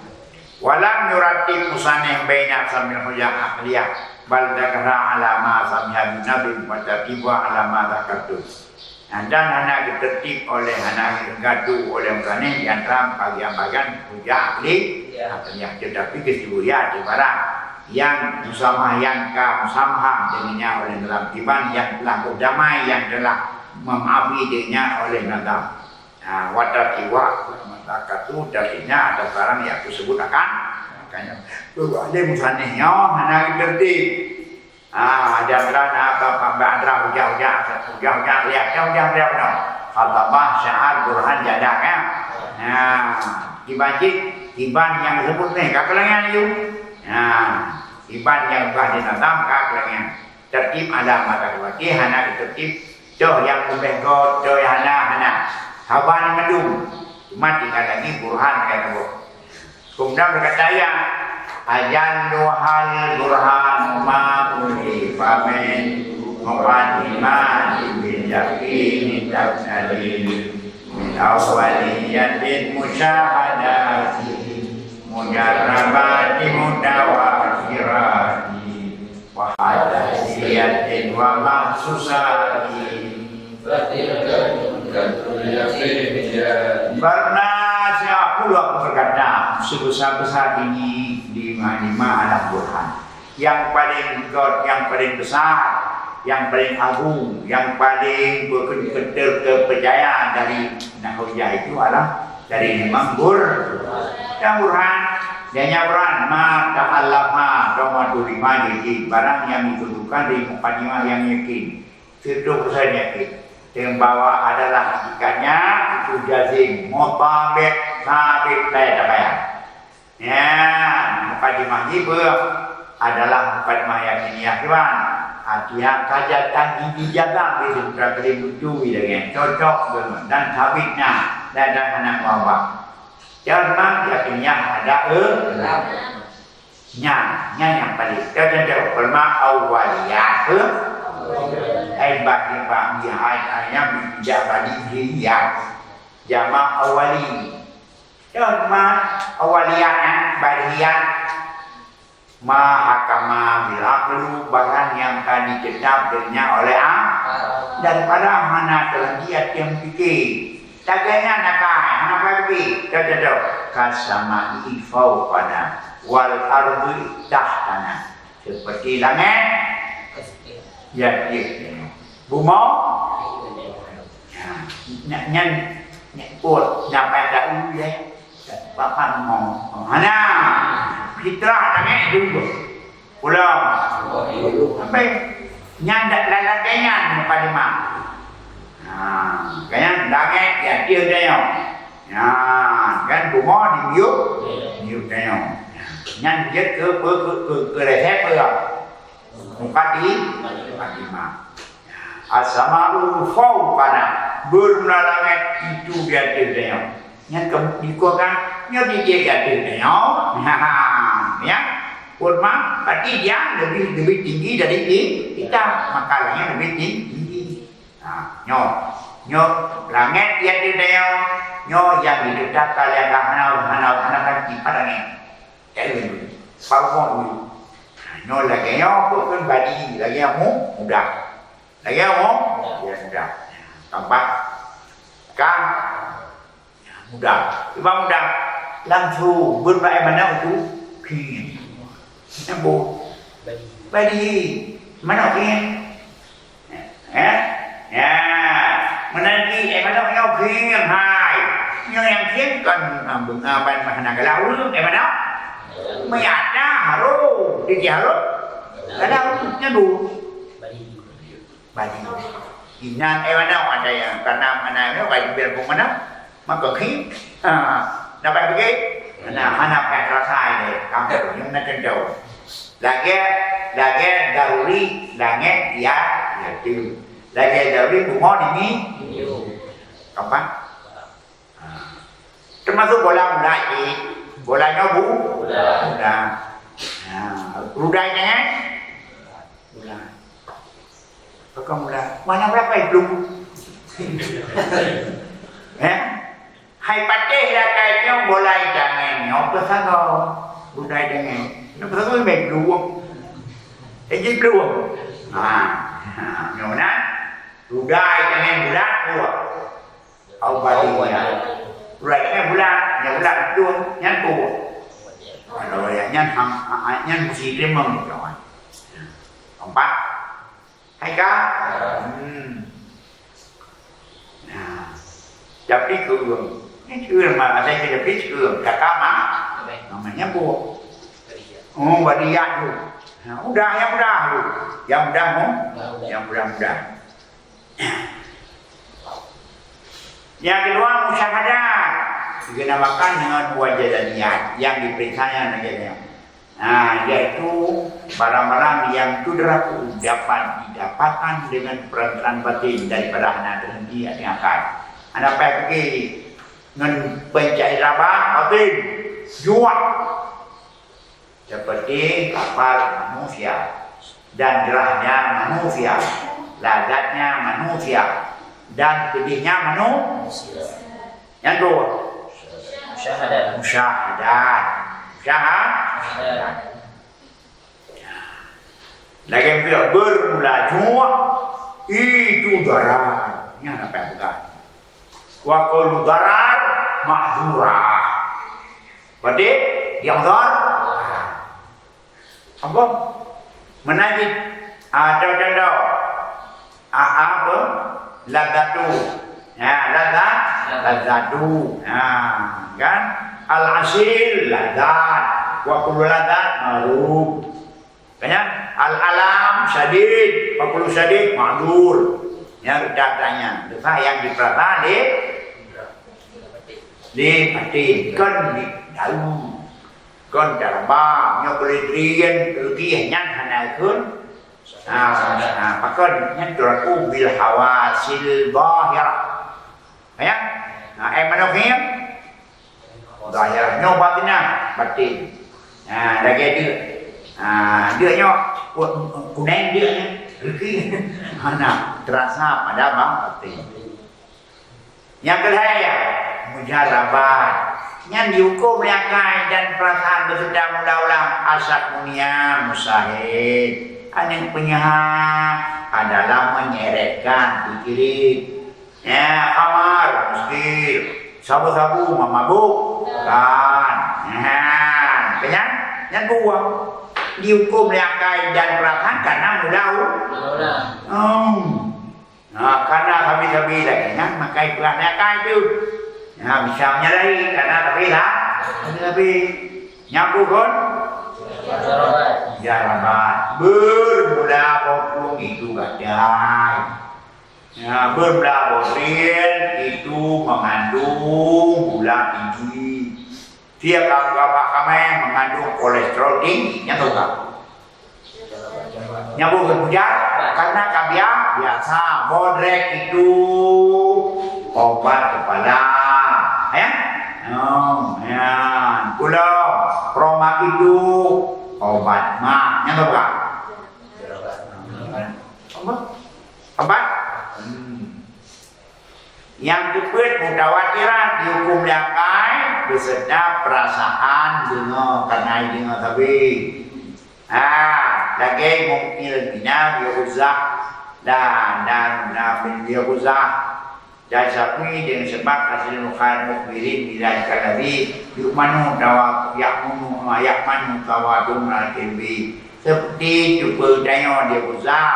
Walam yurattib musannif baina aqsamil hujjah aqliyah, bal dzakara ala ma sami'a min Nabi wa tartibuha ala ma dzakartu. Nah, dan hana geutertib oleh, hana geugadoh oleh musannif di antara bagian-bagian hujjah aqli-, aqliyah, tetapi keuseubuya di barang nyang musamah, nyang ka musamah dengannya oleh nazam, kiban nyang telah berdamai, nyang telah memaafi dengannya oleh nazam. Ha, wa tartibuha, maka tu tartibnya ada barang nyang teusebut akan, makanya, tu ada musannif nyoe hana geutertib. Ha, ada antara na apa, apa, apa, antara hujah-hujah, hujah-hujah, lihat, hujah-hujah, hujah, no. Khatabah, syaar, burhan, jadah, ya. Ha, kiban cit, kiban nyang disebut ni, ka keulangan laju. Ha, kiban nyang bah dinazam, ka keulangan. Tertib ada mata dua. Ti hana tertib. Toh nyang leubeh göt, toh nyang hana, hana. Haba ni mandum. Cuma tinggal lagi burhan, kata Allah. Kemudian berkata, ya, ajalluhal burhan ma ulifa min muqaddimati bil yaqini tabtadi min awwaliyatin musyahadati mujarrabati mutawafirati. Wa hadasiyatin wa mahsusatin. Fatilka jumlatul yaqiniyah. Karena siapa pula berkata sebesar-besar ini di lima alam burhan. Yang paling göt, yang paling besar, Yang paling agung, yang paling berketer kepercayaan dari Nahawiyah itu adalah dari Imam Ghur-, dan Burhan. Janya Burhan, ma ta'allafa, doma turima jadi barang yang ditentukan dari mukadimah yang yakin. Seratus persen yakin. Yang bahwa adalah hakikatnya itu jazim, mutabik, sabit, tidak ada bayar. Ya, mukadimah jih beuh adalah mukadimah yakiniyah kiban. Artinya, saja tan dijaga beuh, bukan kali beutôi lagèe cocok beuh dan sabit na, dan, dan hana meuubah. Jangan yakiniyah ada, eh, nyan, nyan yang paling. Contoh, ulama awaliyah, eh? Ai bagi bagi hai ayam tidak bagi dia. Jamak awali. Nyoe ma awaliyah, eh, bariyah. Ma hakama bil aqlu, barang nyang ka ditetap donya oleh a-, daripada hana teulanggi ateueh pikir. Lagèe nyan akai, hana payah pikir. Contoh, contoh. Kasama'i fauqana wal ardi tahtana. Seperti langèt, ya, ya, ya. Bumoe, ya, nyan, nyan, nyan, oh, nyampai tahu, ya. Bapak mau, hana. Fitrah langèt dulu. Pulang. Sampai nyan dak lagèe nyan mukadimah. Nah, kan langèt ya dia tengok. Nah, kan bumoe di miyup, miyup tengok. Nyan jeuet keu, keu, keu, keu, keu resep peue? Mukadi-, mukadimah. As-sama'u fauqana, beureulah langèt itu di ateueh tanyoe. Nyan keu dikon kan, nyoe di, di ateueh tanyoe. Ya. Kurma, berarti dia lebih, lebih tinggi dari ki-, kita. Makanya lebih ting-, tinggi. Ha, nyoe. Nyoe langèt di ateueh tanyoe, nyoe nyang ditetapkan lé Allah hana, hana, hana ganti padang nyan. Cak itu. Pak Umar dulu. Ha, nyoe lagèe nyoe, kok kan badi, lagèe nyoe mu-, mudah. Lagèe nyoe mu-, ya mudah. Tampak. Kan? Ya, mudah. Cuma mudah. Langsung, beureukat manok tu, khin. Nyambung. Badi. Manok khin. Eh? Ya. Meunan cit, eh, manok nyoe khin hai. Nyoe nyang khin kon, ah, beunga ban meuhana galak ureueng, eh, manok. Meuyata harôh, titi harôh. Galak ureueng, nyan bu. Badi. Inan, eh, manok ada nyang kana, mana, mana, badi biar bu manok. Maka khi, ha, dapat pergi? Hana, hana payah terasa ini. Kampung ni mana kentau. Lagèe, lagèe daruri, langèt, ya, ya, tu. Lagèe daruri, bumoe, nimi. Kapan? Ha. Termasuk bola muda, eh. Bola nyobu? Muda. Ha. Rudai nyan? Mula. Pakon mula? Mana berapa itu? Eh? Hai patéh lakèe nyoe bola itangen nyoe peusagoe. Budai tangen. Nyoe peusagoe mé plueng. Eh, ji plueng. Ha. Ha, nyoe na. Budai tangen bulat kuat. Au badi nyan. Bulat nyan bulat, nyan bulat plueng, nyan kuat. Kalau nyan ham, ha, nyan mesti terima kawan. Nampak? Hai ka? Hmm. Nah. Tapi kureueng. Ini kureueng mah, ada yang lebih kureueng. Kata mah, namanya bu. Oh, wadiat tu. Nah, udah, yang udah tu. Yang udah, oh. Yang udah, udah. Yang kedua, musyahadat. Dinamakan dengan wajadaniat yang diperiksa yang negara. Nah, yaitu barang-barang yang tudraku dapat didapatkan dengan perantaraan batin daripada hana terhenti hati akal. Hana payah fikir ngon pencari raba batin. Juak. Seperti kapal manusia dan gerahnya manusia, ladatnya manusia, dan pedihnya manusia. Yang dua. Musyahadat. Musyahadat. Musyahadat. Lagèe pula bermula juak, itu darar. Nyan apa yang peugah. Wa kullu darar mahzura. Berarti, yang zar. Apa? Menangis. Ah, tahu, tahu, tahu. A, apa? Ladzatu. Ya, ladzat, ladzatu. Ya, kan? Al-asil ladzat. Wa kullu ladzat ma'ruf. Kan ya? Al-alam syadid. Wa kullu syadid ma'dur. Ya, kita tanya. Lepas yang diperasa di, di batin. Kan di dalam. Kan dalam. Nyoe boleh dirian, lebih nyan hana ikut. Ah, ah, pakon nyan turaku bil hawasil zahirah. Ya? Ah, eh, mana faham? Zahirah. Nyoe batinah, batin. Ah, lagi dia. Ah, dia nyoe ku-, kuneng dia nyoe. Rezeki. Mana terasa pada bang batin. Nyang keulhèe, mujarabat. Nyan dihukôm lé akai dan peurasaan beuseutôt mula-mula asad munia musahid. Aneuk peunyaha adalah menyerepkan pikiran. Ya, khamar, muskir. Sabu-sabu, memabukkan. Nyan, nyan buah. Dihukôm lé akai dan peurasaan karena mula-mula. Hmm. Nah, karena sabe-sabe lagèe nyan, maka ipeugah lé akai teuh. Nah, bisa menyalahi karena sabe lah. Sabe-sabe. Nyan peue kon? Jarabat. Bermula boh plueng itu gadai. Ya, bermula boh plueng itu mengandung gula tinggi. Dia kalau apa kami mengandung kolesterol tinggi, nyan teuh ka. Nyambung ke bujang, karena ka bia-, biasa, bodrek itu obat kepala. Ya? Oh, ya. Pulo, promak itu obat mah. Nyang keberapa? Apa? Obat? Hmm. Nyang keupeuet mutawatirat dihukôm lé akai beserta perasaan deungoe, karena deungoe sabe. Ha, lagèe mungkil mina bi Uzah dan, dan, dan bin bi Uzah dan Syafi'i dengan sebab hasil mukhair mukbirin bila kalbi yukmanu dawa yakmunu yakmanu tawadun al kalbi. Seperti teupeu tanyoe di Uzah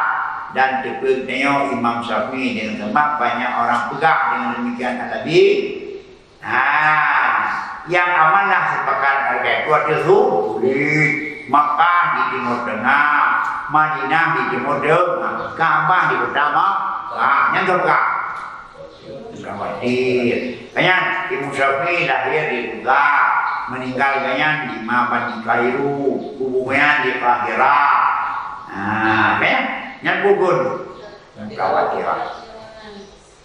dan teupeu tanyoe Imam Syafi'i dengan sebab banyak orang peugah dengan demikian al-Nabi. Ha, nyang amanah sepakat hareuga dua teuh su, Makkah di Timur Tengah, Madinah di Timur Tengah, Ka'bah di Kota Makkah. Ha, nyan ka peugah. Khawatir. Nyan, Imam Syafi'i lahir di Uzah, meninggal nyan di Maban di Kairo, kubu nyan di Qahirah. Ha, kan? Nyan pukul. Khawatir.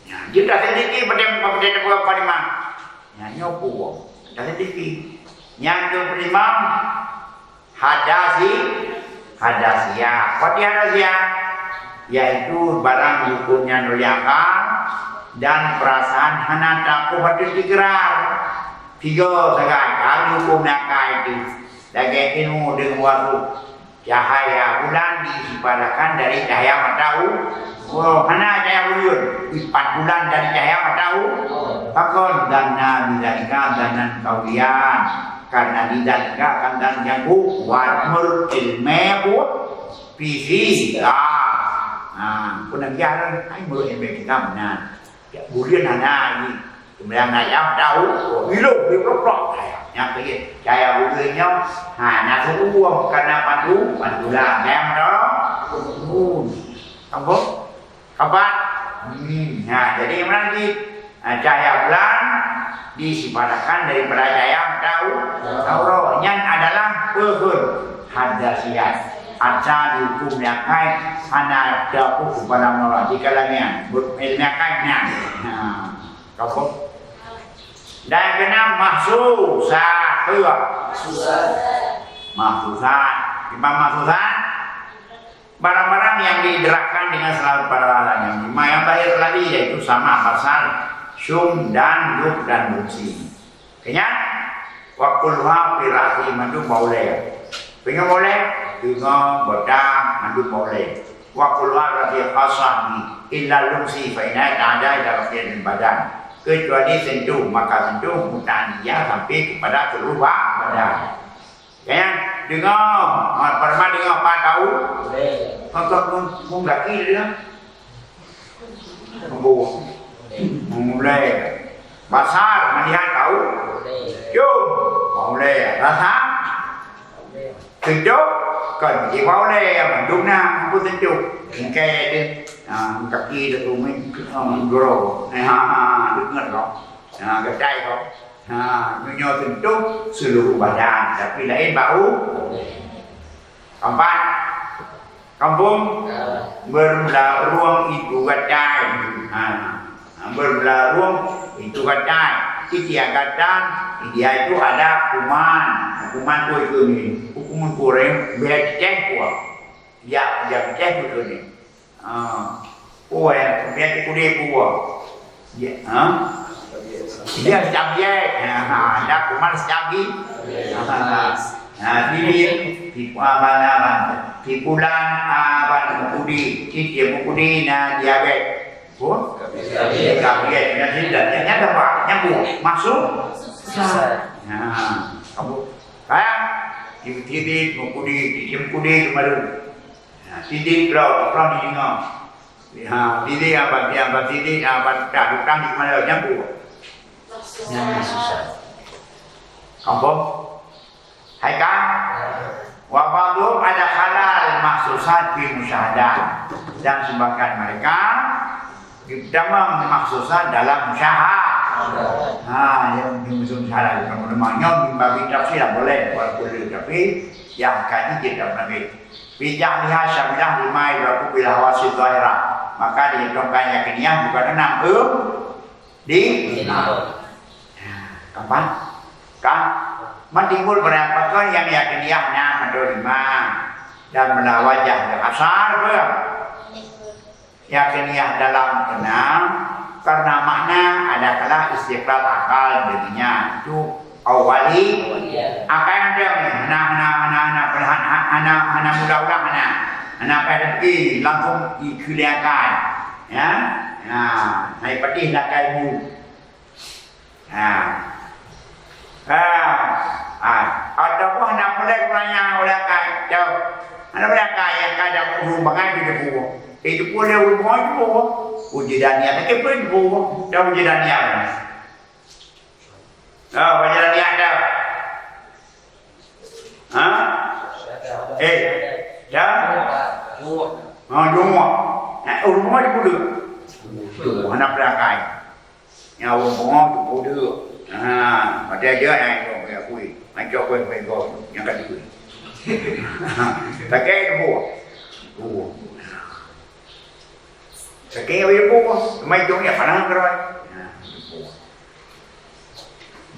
Nah, jeuet taseulidiki padum, padum, padum, padum. Nah, nyoe peue? Taseulidiki. Nyang keupeulima, hadasi-, hadasiyah. Pati hadasiyah? Yaitu barang hukum nyang ruyaka dan perasaan hana takoh ateueh tikrar. Tiga sagai, kali hukum nyang ka itu. Lagèe ilmu deungon wasu. Cahaya bulan disipadakan dari cahaya matahari. Oh, hana cahaya bulan. Ipat bulan dari cahaya matahari. Pakon? Zanna bidzalika zannan qawiyan. Karena di zalika kan dan nyang kuat, menurut ilmu fisika. Nah, pun biar ai menurut ilmu kita benar. Ya, bulan hana ini. Kemudian ayam tahu, ilu, ilu, ilu, ilu. Yang pergi, cahaya bulan nyoe, ha, nak suruh karena pandu, pandulah. Ayam tahu. Kampung? Kabat? Hmm. Nah, jadi mana lagi? Nah, cahaya bulan disipadakan daripada cahaya matahari. Nyan adalah peue? Hadasiyah. Asa dihukum lé akai hana takoh kepada Allah di kalangan. Ilmu akai nyan. Nah, kapoh. Dan kena mahsusat. Mahsusat. Imam mahsusat. Barang-barang yang diidrakan dengan selalu pada alam yang lima yang lahir tadi, yaitu sama, basar, syum, dan, lub, dan bungsi. Kenya, wa kulluha fi ra'si mandum baulé. Pinga baulé, teungoh, batang, mandum baulé. Wa kulluha fi qasami illa lumsi fa inna ta'ada ila baqiyatil badan. Kecuali sentuh, maka sentuh muta'adiyah sampai kepada seluruh ba-, badan. Ya, dengar. Ha, pernah dengar apa tahu? Boleh. Maka pun, pun gaki dia. Meubuet. Meulai. Basar, melihat, tahu. Cium. Meulai. Rasa. Sentuh. Kon, jiba ulai, mandum na, ampun sentuh. Bingkai ada. Ha, kaki ada rumit. Ha, gurau. Ha, ha, ha, dengar kau. Ha, getai kau. Ha, nyoe sentuh seluruh badan. Tapi lain bau. Keempat. Kampung. Bermula ruang itu gatai. Ha. Ha, bermula ruang itu gatai. Setiap gatai, dia itu ada hukuman. Hukuman tu itu ni. Hukuman kurang, biar cek kuah. Ya, biar cek tu ni. Ha. Oh, ya, biar cek kuah. Ya, ha? Dia cabiai. Ha, ha, ada hukuman cabi. Ha, ha. Ha, bibit, di, ha, mana, mana. Di bulan, ha, mana, mukudi. Di dia mukudi, nah, diabetes. Pun? Diabetes. Nah, tidak. Yang ada apa? Nyambung. Masuk? Susah. Nah, kamu. Kan? Di, di, di, mukudi, di, di mukudi, kemarin. Nah, sidik, bro, bro, di dengar. Ha, sidik, apa, apa, sidik, apa, tak, tukang di mana, nyambung. Nyambung susah. Kampung? Hai kan? Wa ba'dhum ada halal mahsusat fi musyahadah. Dan sebagian mereka ditamang mahsusat dalam musyahadah. Ha, yang dimaksud halal. Kalau memang nyoe bagi tafsir dah boleh, walaupun dia tapi yang kaji dia tak boleh. Bijak lihat syamilah lima ibaku bila hawasid zahirah. Maka dihitungkan yakiniyah bukan enam. Em? Di? Di. Nah, kapan? Kan? Matimbul barang pakon yang yakiniyah na menerima dan mela wajah asar apa? Yakiniyah dalam kenal karena makna adalah istiqlal akal dirinya itu awali akan ada ni hana hana hana hana hana hana hana mula-mula hana hana pada pergi langsung dikeliakan ya nah naik pedih lakai bu Ha. Ha. Ha. Ataupun hana peureulèe geutanyoe ulèe kai. Teuh. Hana peureulèe kai nyang ka dapeuh ureueng bangai di depan. Di depan lé ureueng bangai depan. Uji Daniel, tapi pun depan. Dah uji Daniel. Ha, uji Daniel dah. Ha? Eh, dah? Ha, jongok. Nah, ureueng bangai di depan. Tuh, hana peureulèe kai. Nyang ureueng bungong tu peudeuek. Ha, watèe jeuet hai nyoe ya kui. Mancok kui kui go nyang ka dibri. Pakai tu buah. Buah. Pakai apa ya buah? Mai jong ya panas keroy. Ha, buah.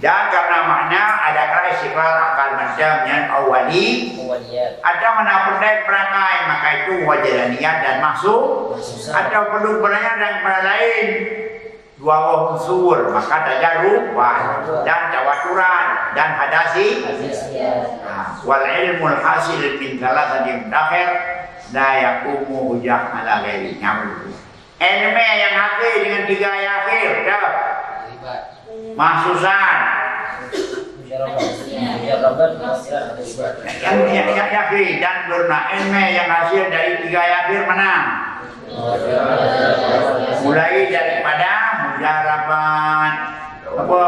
Dan karena makna ada kala istiqlal akal macam nyan awali atau mana perdai perakai maka itu wajar niat dan maksud atau perlu berniat dan perkara lain. Dua unsur, maka tajarrub dan tawaturan dan hadasi. Nah, wal ilmul hasil min thalathatin dakhir la yaqumu hujjah ala ghairi nyambung. Ilmu yang hasil dengan tiga yang akhir, dah. Mahsusan. Yang, yang, yang, yang akhir dan berna ilmu yang hasil dari tiga yang akhir mana? Mulai daripada mujarabat apa?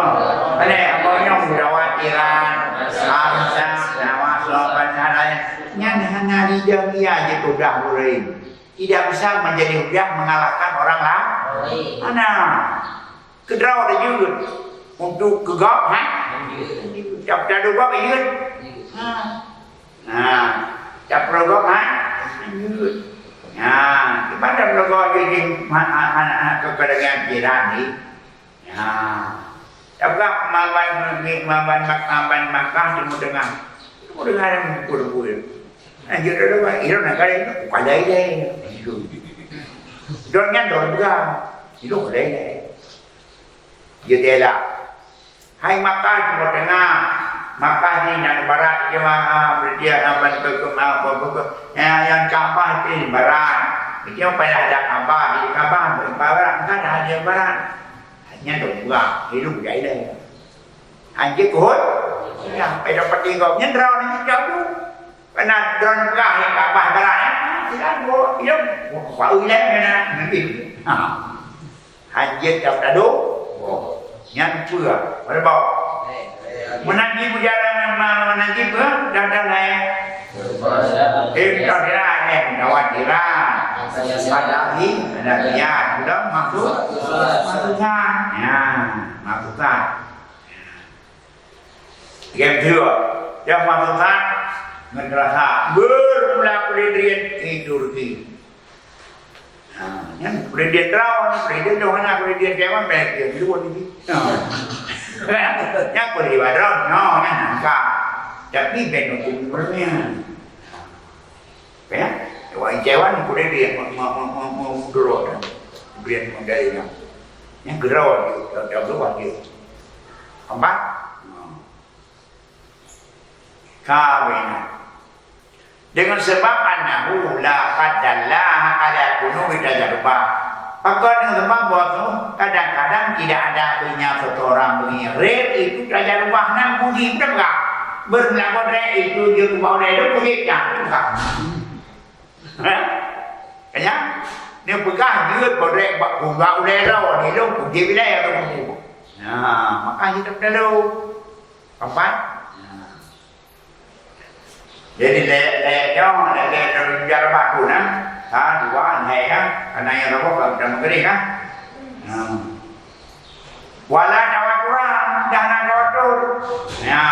Ada apa yang mudawatiran, hamzah, nawas, lapan, dan lain. Nyan hanya lidah dia je tudah mulai. Tidak bisa menjadi hujah mengalahkan orang lain. Mana? Keudroe teuh jeuet. Untuk keu gob, ha? Jeuet. Jeuet. Jeuet. Jeuet. Ha. Ha. Jeuet. Jeuet. Ha. Ibarat leugo jih, jih, ha, ha, ha, ha, keu, keu dengan jiran ni. Ha. Tapi maban, maban, maban Makkah Timur Tengah. Timur Tengah yang pukul-pukul. Nah, jeuet leugo, iron nak kali, bukan lain-lain. Itu. Don nyan don juga. Itu lain-lain. Jeuet lah. Hai Makkah Timur Tengah, Makkah ni nan barat jemaah berarti aban ke ke apa ke ke yang yang Ka'bah di barat. Itu yang payah ada Ka'bah, di Ka'bah di barat kan ada barat. Hanya dua, itu budaya. Anjir kuhut, ya, pada peti kau nyen rau ni jauh. Kena drone Mekah yang Ka'bah barat, eh? Kan, bo, ya, bo, bau ilek mana? Nanti. Ha. Hanjeuet ka tado. Nyan peue? Pada bau. Meunan jih peujalan, meunan jih peue? Dah, dah lain. Intaziran, eh, khawatiran. Ada lagi, ada lihat. Sudah masuk, masuk kan? Ya, masuk kan? Game dua. Yang masuk kan? Ngeterasa. Bermula pendirian itu rugi. Ha, nyan pendirian droe, pendirian droe hana pendirian dewan, baik dia dulu ni. Ha. Nyan pendirian droe, no, nyan angka. Tapi ben hukum dunia. Ya, dewan, dewan pendirian mau, mau, mau, mau, mau dulu dah. Pendirian model yang. Yang gerau dia, dah, dah berubah dia. Empat. Ha. Kawin. Dengan sebab annahu la qad dalla ala kununi tajarubah. Pakon, dengan sebab bahwa kadang-kadang tidak ada adanya seseorang mengirim itu tajarubah nan budi peugah. Bermula bodrek itu je kubah ulai tu kulit dah peugah. Hah? Kaya? Dia peugah jeuet bodrek bak kubah ulai rau ni dong kuji bilai atau kuji. Nah, maka hidup dulu. Empat. Nah. Jadi lé, lé nyoe, lé, lé dalam biar batu nah. Ha, dua, lé ya. Karena yang rokok kalau kita mengerik kan. Nah. Wala tawaturan, dah na tawatur. Ya,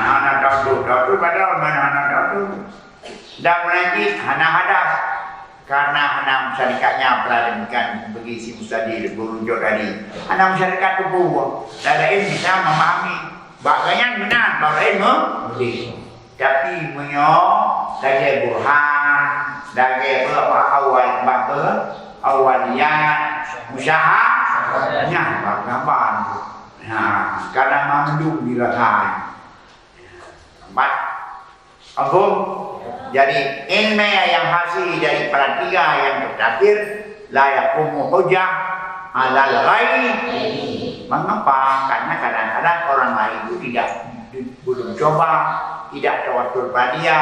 nah, na tawatur. Tawatur padahal mana na tawatur. Dan meunajis hana hadas. Karena hana meusyarikatnya peuladeukan bagi si mustadi beurujok tadi. Hana meusyarikat tuboh. Dan laén bisa memahami. Bak gobnyan meunan, bak laén meunan. Tapi meunyoe lagèe burhan, lagèe bak awal, bak awaliyat, musyahadah, nyan bak gaban. Nah, kadang mandum dirasai. Empat. Mafhum? Jadi, ilmu yang hasil dari perhatian yang terakhir, la yaqumu hujjah alal ghairi. Mengapa? Karena kadang-kadang orang lain itu tidak, belum coba, tidak tawatur pada dia,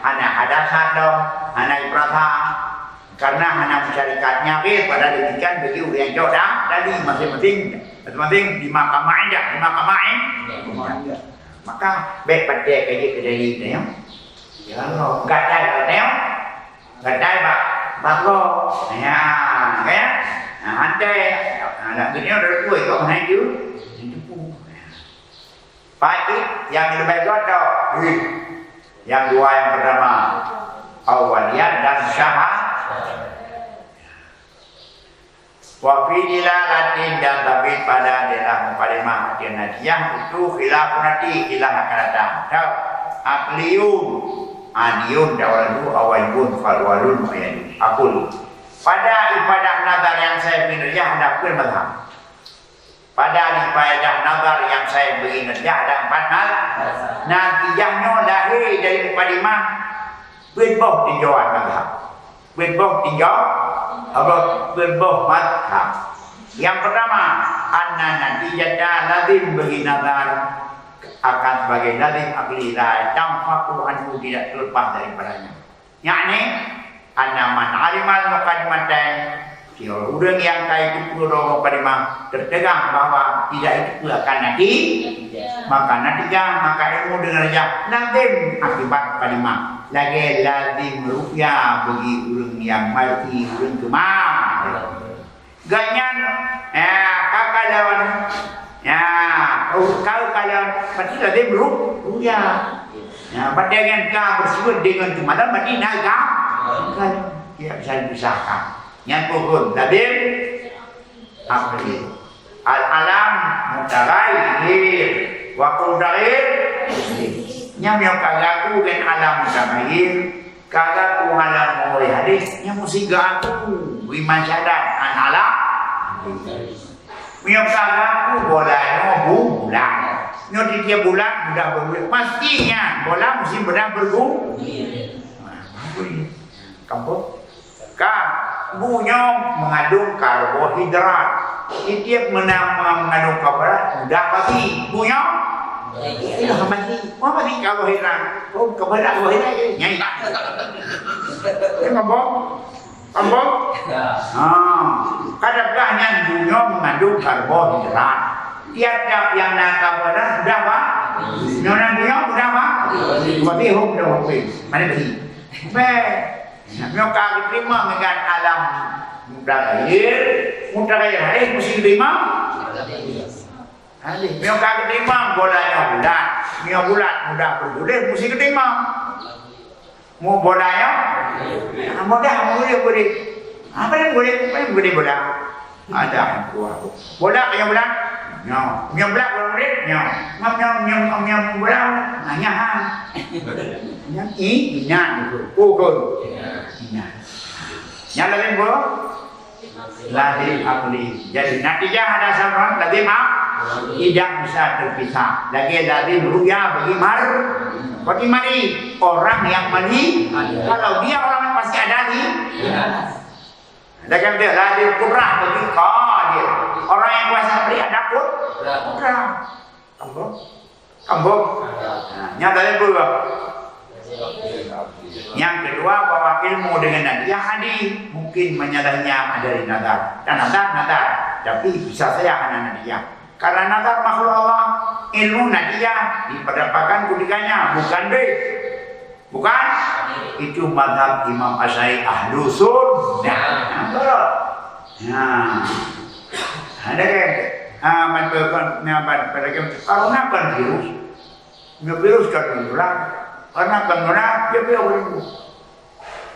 hana hadas dong, hana iperasa. Karena hana meusyarikatnya, oke, pada demikian bagi ureueng cok dah tadi masing-masing, masing-masing di mahkamah indah, di mahkamah indah. Maka bèk patéh ka jeuet keu dalil nyoe. Ya Allah, gadai bak nyoe. Gadai bak bako. Ya, ya. Nah, hantai. Nah, nak geutanyoe dari kueh kok hana itu. Pagi yang lebih gotong. Yang dua yang pertama. Awaliyat dan syahadat. Wa fi dilalatin dan tabit pada dalam mukadimah hati natijah itu khilaf nanti khilaf akan datang. Tahu? Akliyun, adiyun, dawalun, awalun, falwalun, mayadun. Akul. Pada ibadah nazar yang saya pindah ada pun mazhab. Pada ibadah nazar yang saya beri natijah ada empat mazhab. Natijah nyoe lahir dari mukadimah. Peuet boh tinjauan mazhab. Peuet boh tinjau, apa, peuet boh mazhab. Yang pertama, anna natijata lazim bagi nazar akan sebagai lazim akli la tanfaku anhu tidak terlepas daripadanya. Yakni, anna man alimal muqaddimatain Siuroe ureuëng nyang ka jiteupeue droe mukadimah teupeugah bahwa tidak jiteupeue akan natijah, maka natijah, maka ilmu deungon natijah lazim akibat mukadimah. Lagée lazim ru'yah bagi ureuëng nyang mar'i ureuëng keumah. Gobnyan, ya, ka kalon, ya, ka kalon, berarti lazim ru-, ru'yah. Ya, berarti nyan ka beusifeuet deungon keumah, berarti na ga-, kalon. Tidak bisa dipisahkan. Nyan pun lazim akli. Al-alam mutaghayyir wa mutaghayyir. Nyan nyang ka geuaku ngon alam mutaghayyir, ka geuaku alam meuri hadis, nyan meusiga aku beri masyadat an alam. Meunyoe ka geuaku bola nyoe bulan. Nyoe tiep-tiep bulan mudah bergulir. Pasti nyan bola mesti mudah bergulir. Nah, bagus. Kampung. Ka, bu nyoe mengandung karbohidrat. Tiep-tiep mena-, mengandung karbohidrat, mudah bagi. Bu nyoe? Iya, bagi. Mau bagi karbohidrat. Oh, karbohidrat, karbohidrat je. Nyai tak. Karbon? Karbon? Ya. Ha. Kadang-kadang nyan bunoe mengandung karbohidrat. Tiap-tiap nyang na karbohidrat sudah ba-, nyoe na bunoe sudah ba-, berarti hom dah berarti. Mana beri? Beh. Nyoe ka geuterima ngon alam mutaghayyir, mutaghayyir hadis mesti geuterima. Hadis. Nyoe ka geuterima bola nyoe bulat. Nyoe bulat mudah bergulir mesti geuterima. Mu bola nyoe? Ah, mudah, mudah, mudah. Apa yang boleh? Apa yang boleh bola? Ada dua. Bola yang bola? Nyoe. Yang bola boleh? Nyoe. Ngam, ngam, ngam, ngam, ngam bola. Nanya ha. Yang i, inan itu. Pukul. Inan. Yang lain bola? Lazim aqli. Jadi, natijah ada sabab lazim ak-, tidak bisa terpisah. Lagi lazim ru'yah bagi mar-, bagi mari. Orang yang mari, kalau dia orang yang pasti ada di, ada kan dia lazim kudrah bagi qadir. Orang yang kuasa beri ada kut-, kudrah. Apa? Sambung. Nah, nyang dari dua. Yang kedua, bahwa ilmu dengan nadiyah hadis mungkin menyalahinya dari nazar. Dan nazar, nazar. Tapi bisa saja hana nadiyah. Karena nazar makhluk Allah, ilmu nadiyah diperdapatkan ketiganya, bukan deh. Bukan? Itu mazhab Imam Asy'ari Ahlu Sunnah. Nah, betul. Nah. Ada kan? Ah, man-, man-, man-, man-, corona kan virus. Nyoe virus ka menular. Karena ka menular, dia boleh ureueng.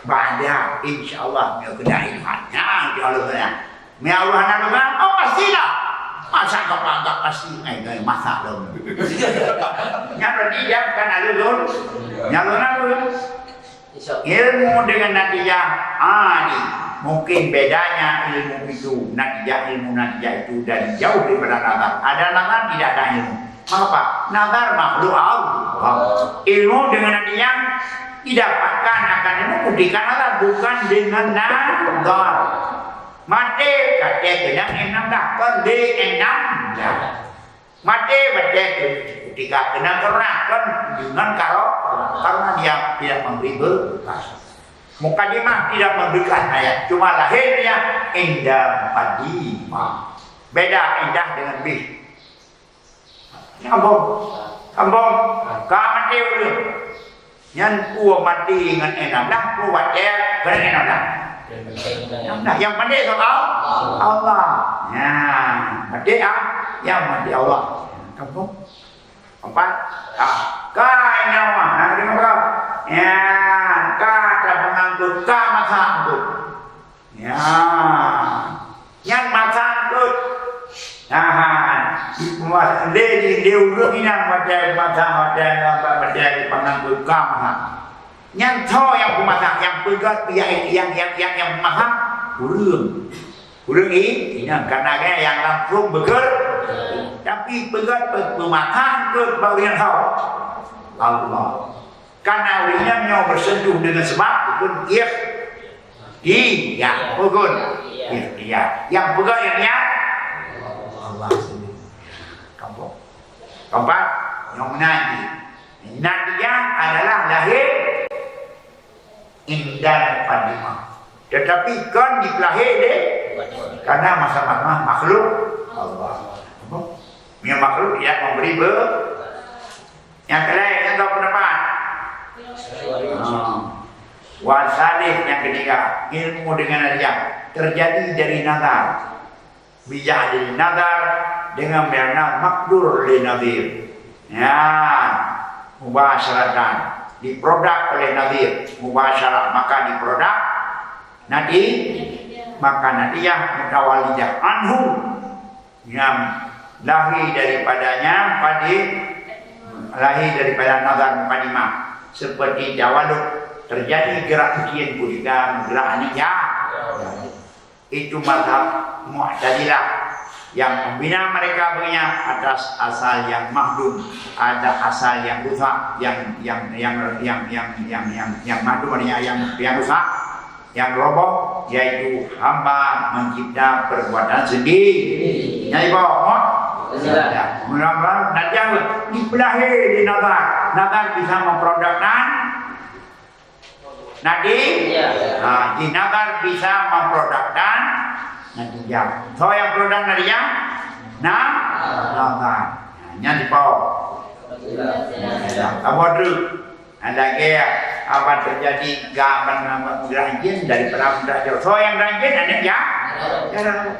Bada, insya Allah, nyoe keunan Tuhan. Nyan, insya Allah, keunan. Nyoe Allah hana deungon, oh, pastilah. Masa ka pagat pasti? Eh, eh, masa dong. Nyan berarti dia bukan ahli zon. Nyan zon apa? Ilmu dengan natijah, ah, ni. Mungkin bedanya ilmu itu, natijah, ilmu natijah itu dari jauh daripada nazar. Ada nazar, tidak ada ilmu. Mengapa? Nazar makhluk Allah. Ilmu dengan natijah didapatkan akan ilmu ketika nazar, bukan dengan nazar. Maté, katé keunong enam dah, kon deh enam dah. Maté, maté tu, ketika kena karena kan dengan karo-, karena dia tidak memberi bekas. Mukadimah tidak memberikan ayat, cuma lahirnya indah padimah. Beda indah dengan bih. Sambung. Sambung. Ka maté ulun. Nyan peue maté ngon enam dah, peue watèe ngon enam dah. Enam dah. Yang pandai tu Allah. Allah. Nyan, maté ah, yang maté Allah. Kamu? Empat. Ah, ka enam ah. Nah, dengar apa? Ya, ka ada pengangkut, ka masa angkut. Ya. Nyan masa angkut. Nah, di, di, di ureueng inong watèe masa, watèe, watèe di pengangkut ka masa. Nyan tho nyang peumasa, nyang peugöt, nyang, nyang, nyang, nyang peumasa, ureueng. Ureueng i-, inong, karena nyang langsung beukeu-, tapi peugöt pe-, peumasa angkut bak ureueng nyan tho. Allah. Karena ureueng nyan nyoe bersentuh dengan sebab, bukan ikh-, iya, bukan ikhtiyar. Yang peugöt yang nyan Allah sendiri. Kampung. Keempat, yang menanti. Natijah adalah lahir indah mukadimah. Tetapi kon dipeulahé deh, karena masa-masa makhluk Allah. Apa? Yang makhluk tidak memberi be-, yang lain, yang tahu pendapat. Ha. Wa salih yang ketiga, ilmu dengan hadiah terjadi dari nazar. Bijak di nazar dengan makna makdur li nazir. Ya, mubasyaratan diproduk oleh nazir, mubasyarah maka diproduk nanti, maka natijah mutawalidah anhu yang lahir daripadanya padi, lahir daripada nazar mukadimah seperti tawalud terjadi gerak ujian budika gerak anak ya. Itu mazhab Mu'tazilah yang membina mereka punya atas asal yang mahdum, ada asal yang rusak, yang, yang, yang, yang mahdum artinya yang, yang rusak, yang roboh, yaitu hamba mencipta perbuatan sendiri. Nyai bawa Mu'tazilah. Ya, mula-mula datang dipelahé di nazar. Nazar bisa memprodukkan Nati-, ya. Ha, jadi nazar bisa memprodukkan natijah. Soe nyang produk natijah? Nah, nazar. Nyan dipaoh. Ya, saboh treuk. Nah, lagèe apa teujadi gaban meugeurajin daripada meugeurajin. Soe nyang rajin, aneuk ya? Ya.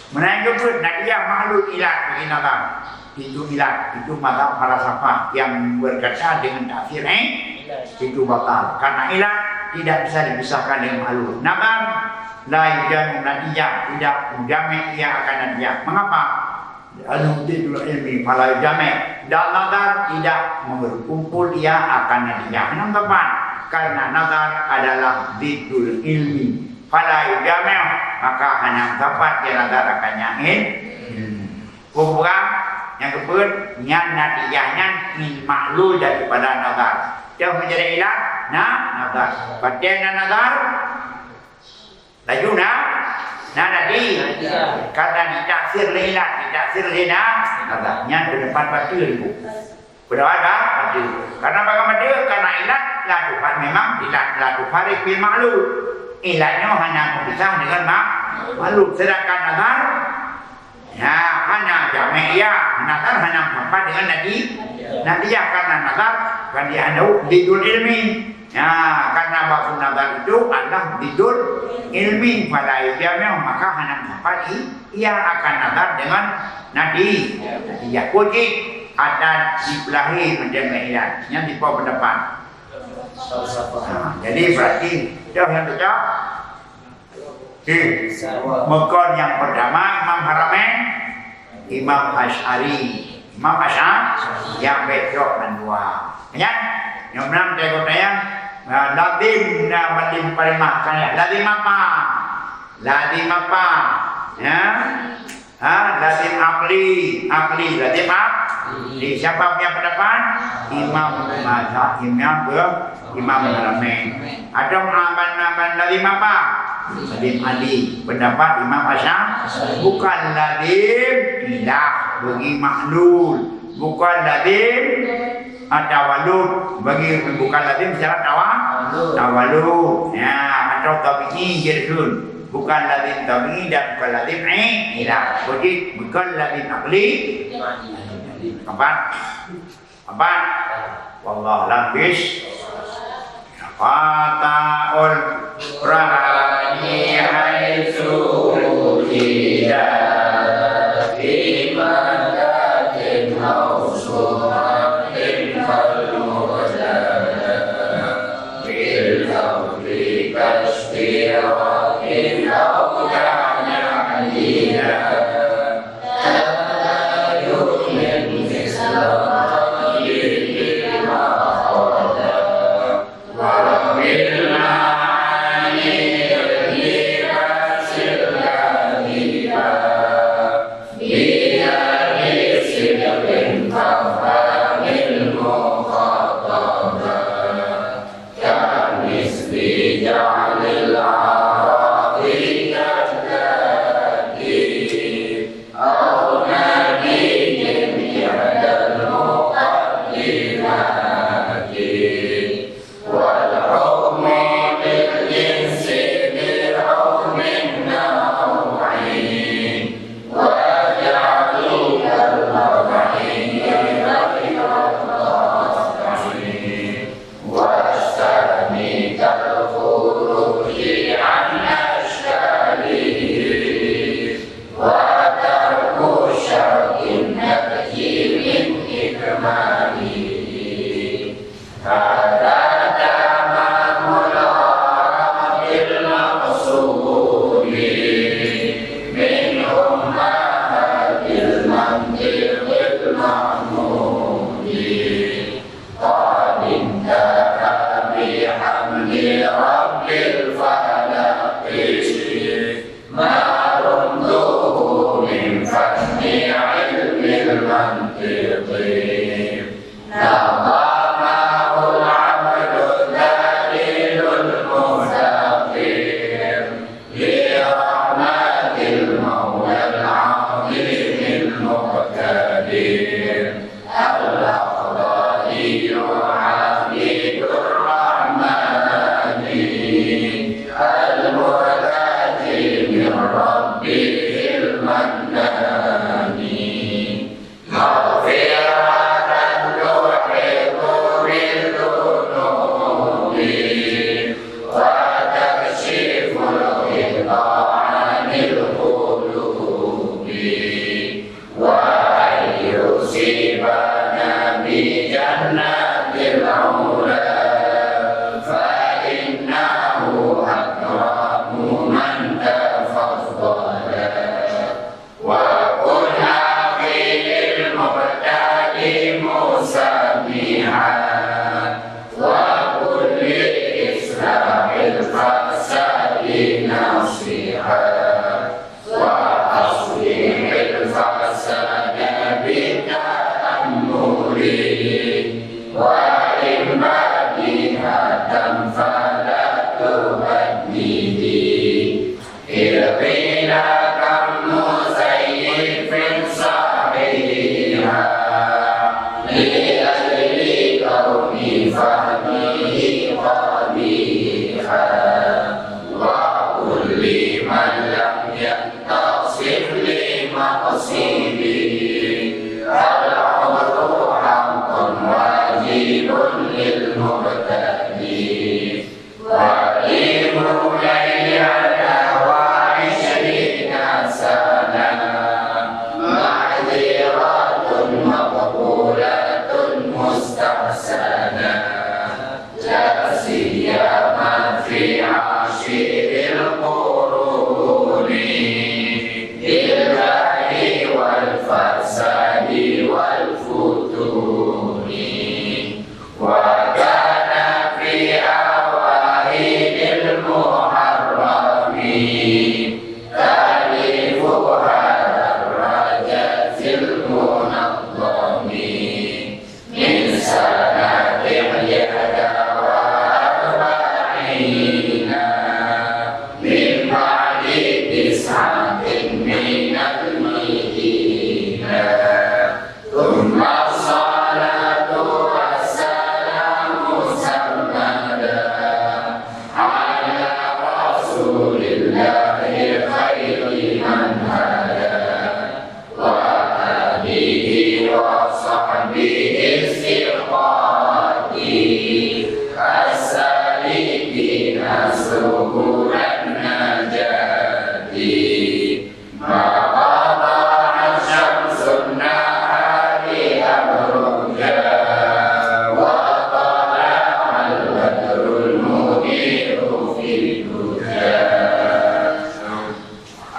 Meunan juga, natijah mahlul ilat bagi nazar. Itu ilat, itu mazhab falsafah yang berkata dengan tafsir, eh, itu batal. Karena ilat tidak bisa dipisahkan dengan mahlul. Nazar la yujami natijah, tidak menjamin ia akan natijah. Mengapa? Lalu didul ilmi fala yujami. Dan nazar tidak berkumpul ia akan natijah. Meunan tepat. Karena nazar adalah didul ilmi. Fala yujami, maka hana tepat ia nazar akan nyan ilmi. Peue nyang keupeuet, nyan natijah nyan min mahlul daripada nazar. Toh menjadi ilat, nah, nazar. Patéh na nazar? Laju na, na tadi. Karena ditaksir lé ilat, ditaksir lé na, nazar. Nyan pendapat batil, Bu. Pendapat ba-, batil. Karena bagaimana? Karena ilat la tufa-, memang ilat la tufarik bil mahlul. Ilat nyoe hana meupisah dengan ma-, mahlul. Sedangkan nazar, ya, hana jami' ia, nazar hana meusapat dengan nati-, natijah, karena nazar kan dianggap didul ilmi. Ya, karena bahasa nazar itu adalah didul ilmi, fala yujami', maka hana meusapat i-, ia akan nazar dengan nati-, natijah. Puji adat dipelahi macam ilat. Nyan dipaoh pendapat. Ha, jadi berarti dah yang cocok. Okey. Meukeun nyang pertama Imam Haramain, Imam Asy'ari. Imam Asy'ari nyang bèk cok mandua. Nyan, nyang meunan teuka tanyong, ah, lazim na, lazim parimah kan ya. Lazim apa? Lazim apa? Ya. Ha, lazim akli, akli, lazim akli. Siapa punya pendapat? Imam mazhab, imam ber-, Imam Haramain. Atau aban-aban lazim apa? Lazim akli. Pendapat Imam Asy'ari. Bukan lazim ilah bagi mahlul. Bukan lazim Ah, tawalud bagi bukan lazim secara tawa-, tawalud. Ya, atau tabi'i jadun. Bukan lazim tabi'i dan bukan lazim i-, ilah. Jadi, bukan lazim akli. Empat. Empat. Wallahu a'lam bis-, Fata'ul Qur'ani haitsu wujida fi makanin aw suratin fal muqtada bil lafzi kastiraqin aw ta'niyah. Ta'yunun misla qadri ma qada. والحكم للجنس بحكم النوع، وجعلك الوضعي غير القاطع، والثاني كالخروج عن أشكاله، وترك الشرط النفي من إكماله. هذا تمام الغرض المقصود من أمهات المنطق المحمود. قد انتهى بحمد رب الفلق ما رمته من فن علم المنطق. نظمه العبد الذليل المفتقر لرحمة المولى العظيم المقتدر. الأخضري عابد الرحمن الفساد ناصحا، وأصلح الفساد بتأمل، وإن بديهة فلا تبدد. الغنى كم مزيف صحيحا، لأجل كون فهمه قبيحا. وكل من لم ينتصف لمقصده، فالعذر حق واجب للمبتدئ. وإن ليلة وعشرين سنة، معذرة مقبولة مستحسنة، لا سيما في عاشر القرون، بالجهل والفساد والفتون. وكان في أوائل المحرم تأليف هذا الرجز المنظم، من سنة إحدى وأربعين، من بعد تسعة من المئتين. ثم الصلاة والسلام سرمدا على رسول الله خير من هدى، وآله وصحبه الثقات السالكين سبل النجاة. ما وضحت شمس النهار أبرجا، وطلع البدر المنير في الدجى.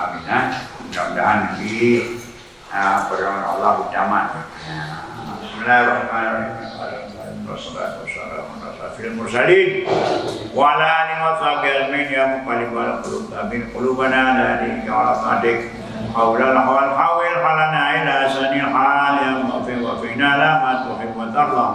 Amin, ah. Mudah-mudahan nanti, ah, permohonan Allah ditamat. Bismillahirrahmanirrahim. Wassalatu wassalamu ala asyrafil mursalin. Wa ala alihi wa sahbihi ajmain. Ya muqallibal qulub, tsabbit qulubana ala dinika wa ala ta'atik. Hawwil hal, hawwil halana ila ahsanil hal. Ya muwaffiq, waffiqna ila ma tuhibbu wa tarda.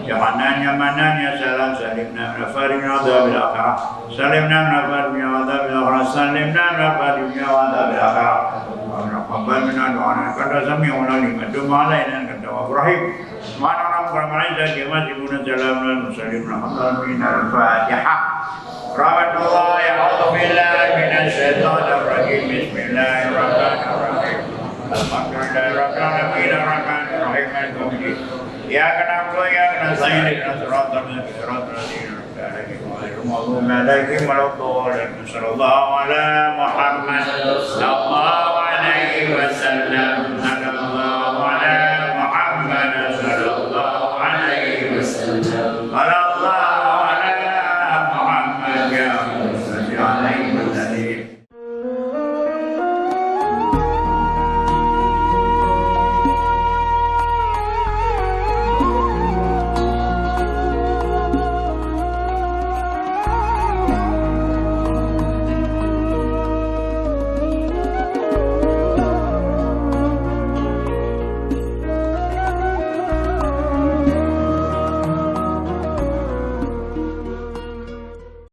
Ya Hannan, ya Mannan, ya Salam, salimna min al-faqri wa adzabil akhirah. Salimna min al-faqri wa adzabil akhirah. Salimna min al-faqri wa adzabil akhirah. Rabbana taqabbal minna du'ana innaka antas samiul alim. Wa tub alaina innaka antat tawwabur rahim. Subhana rabbika rabbil izzati amma yasifun. Salamun alal mursalin. Walhamdulillahi rabbil alamin. Al-Fatihah. Rahmatullah, a'udzu billahi minasy syaithanir rajim. Bismillahirrahmanirrahim. Alhamdulillahi rabbil alamin. Arrahmanirrahim. Maliki yaumiddin. Iyyaka na'budu wa iyyaka nasta'in. Ihdinas siratal mustaqim. Siratal ladzina an'amta 'alaihim ghairil maghdubi 'alaihim waladdallin. Sallallahu ala Muhammad. Sallallahu alaihi wasallam.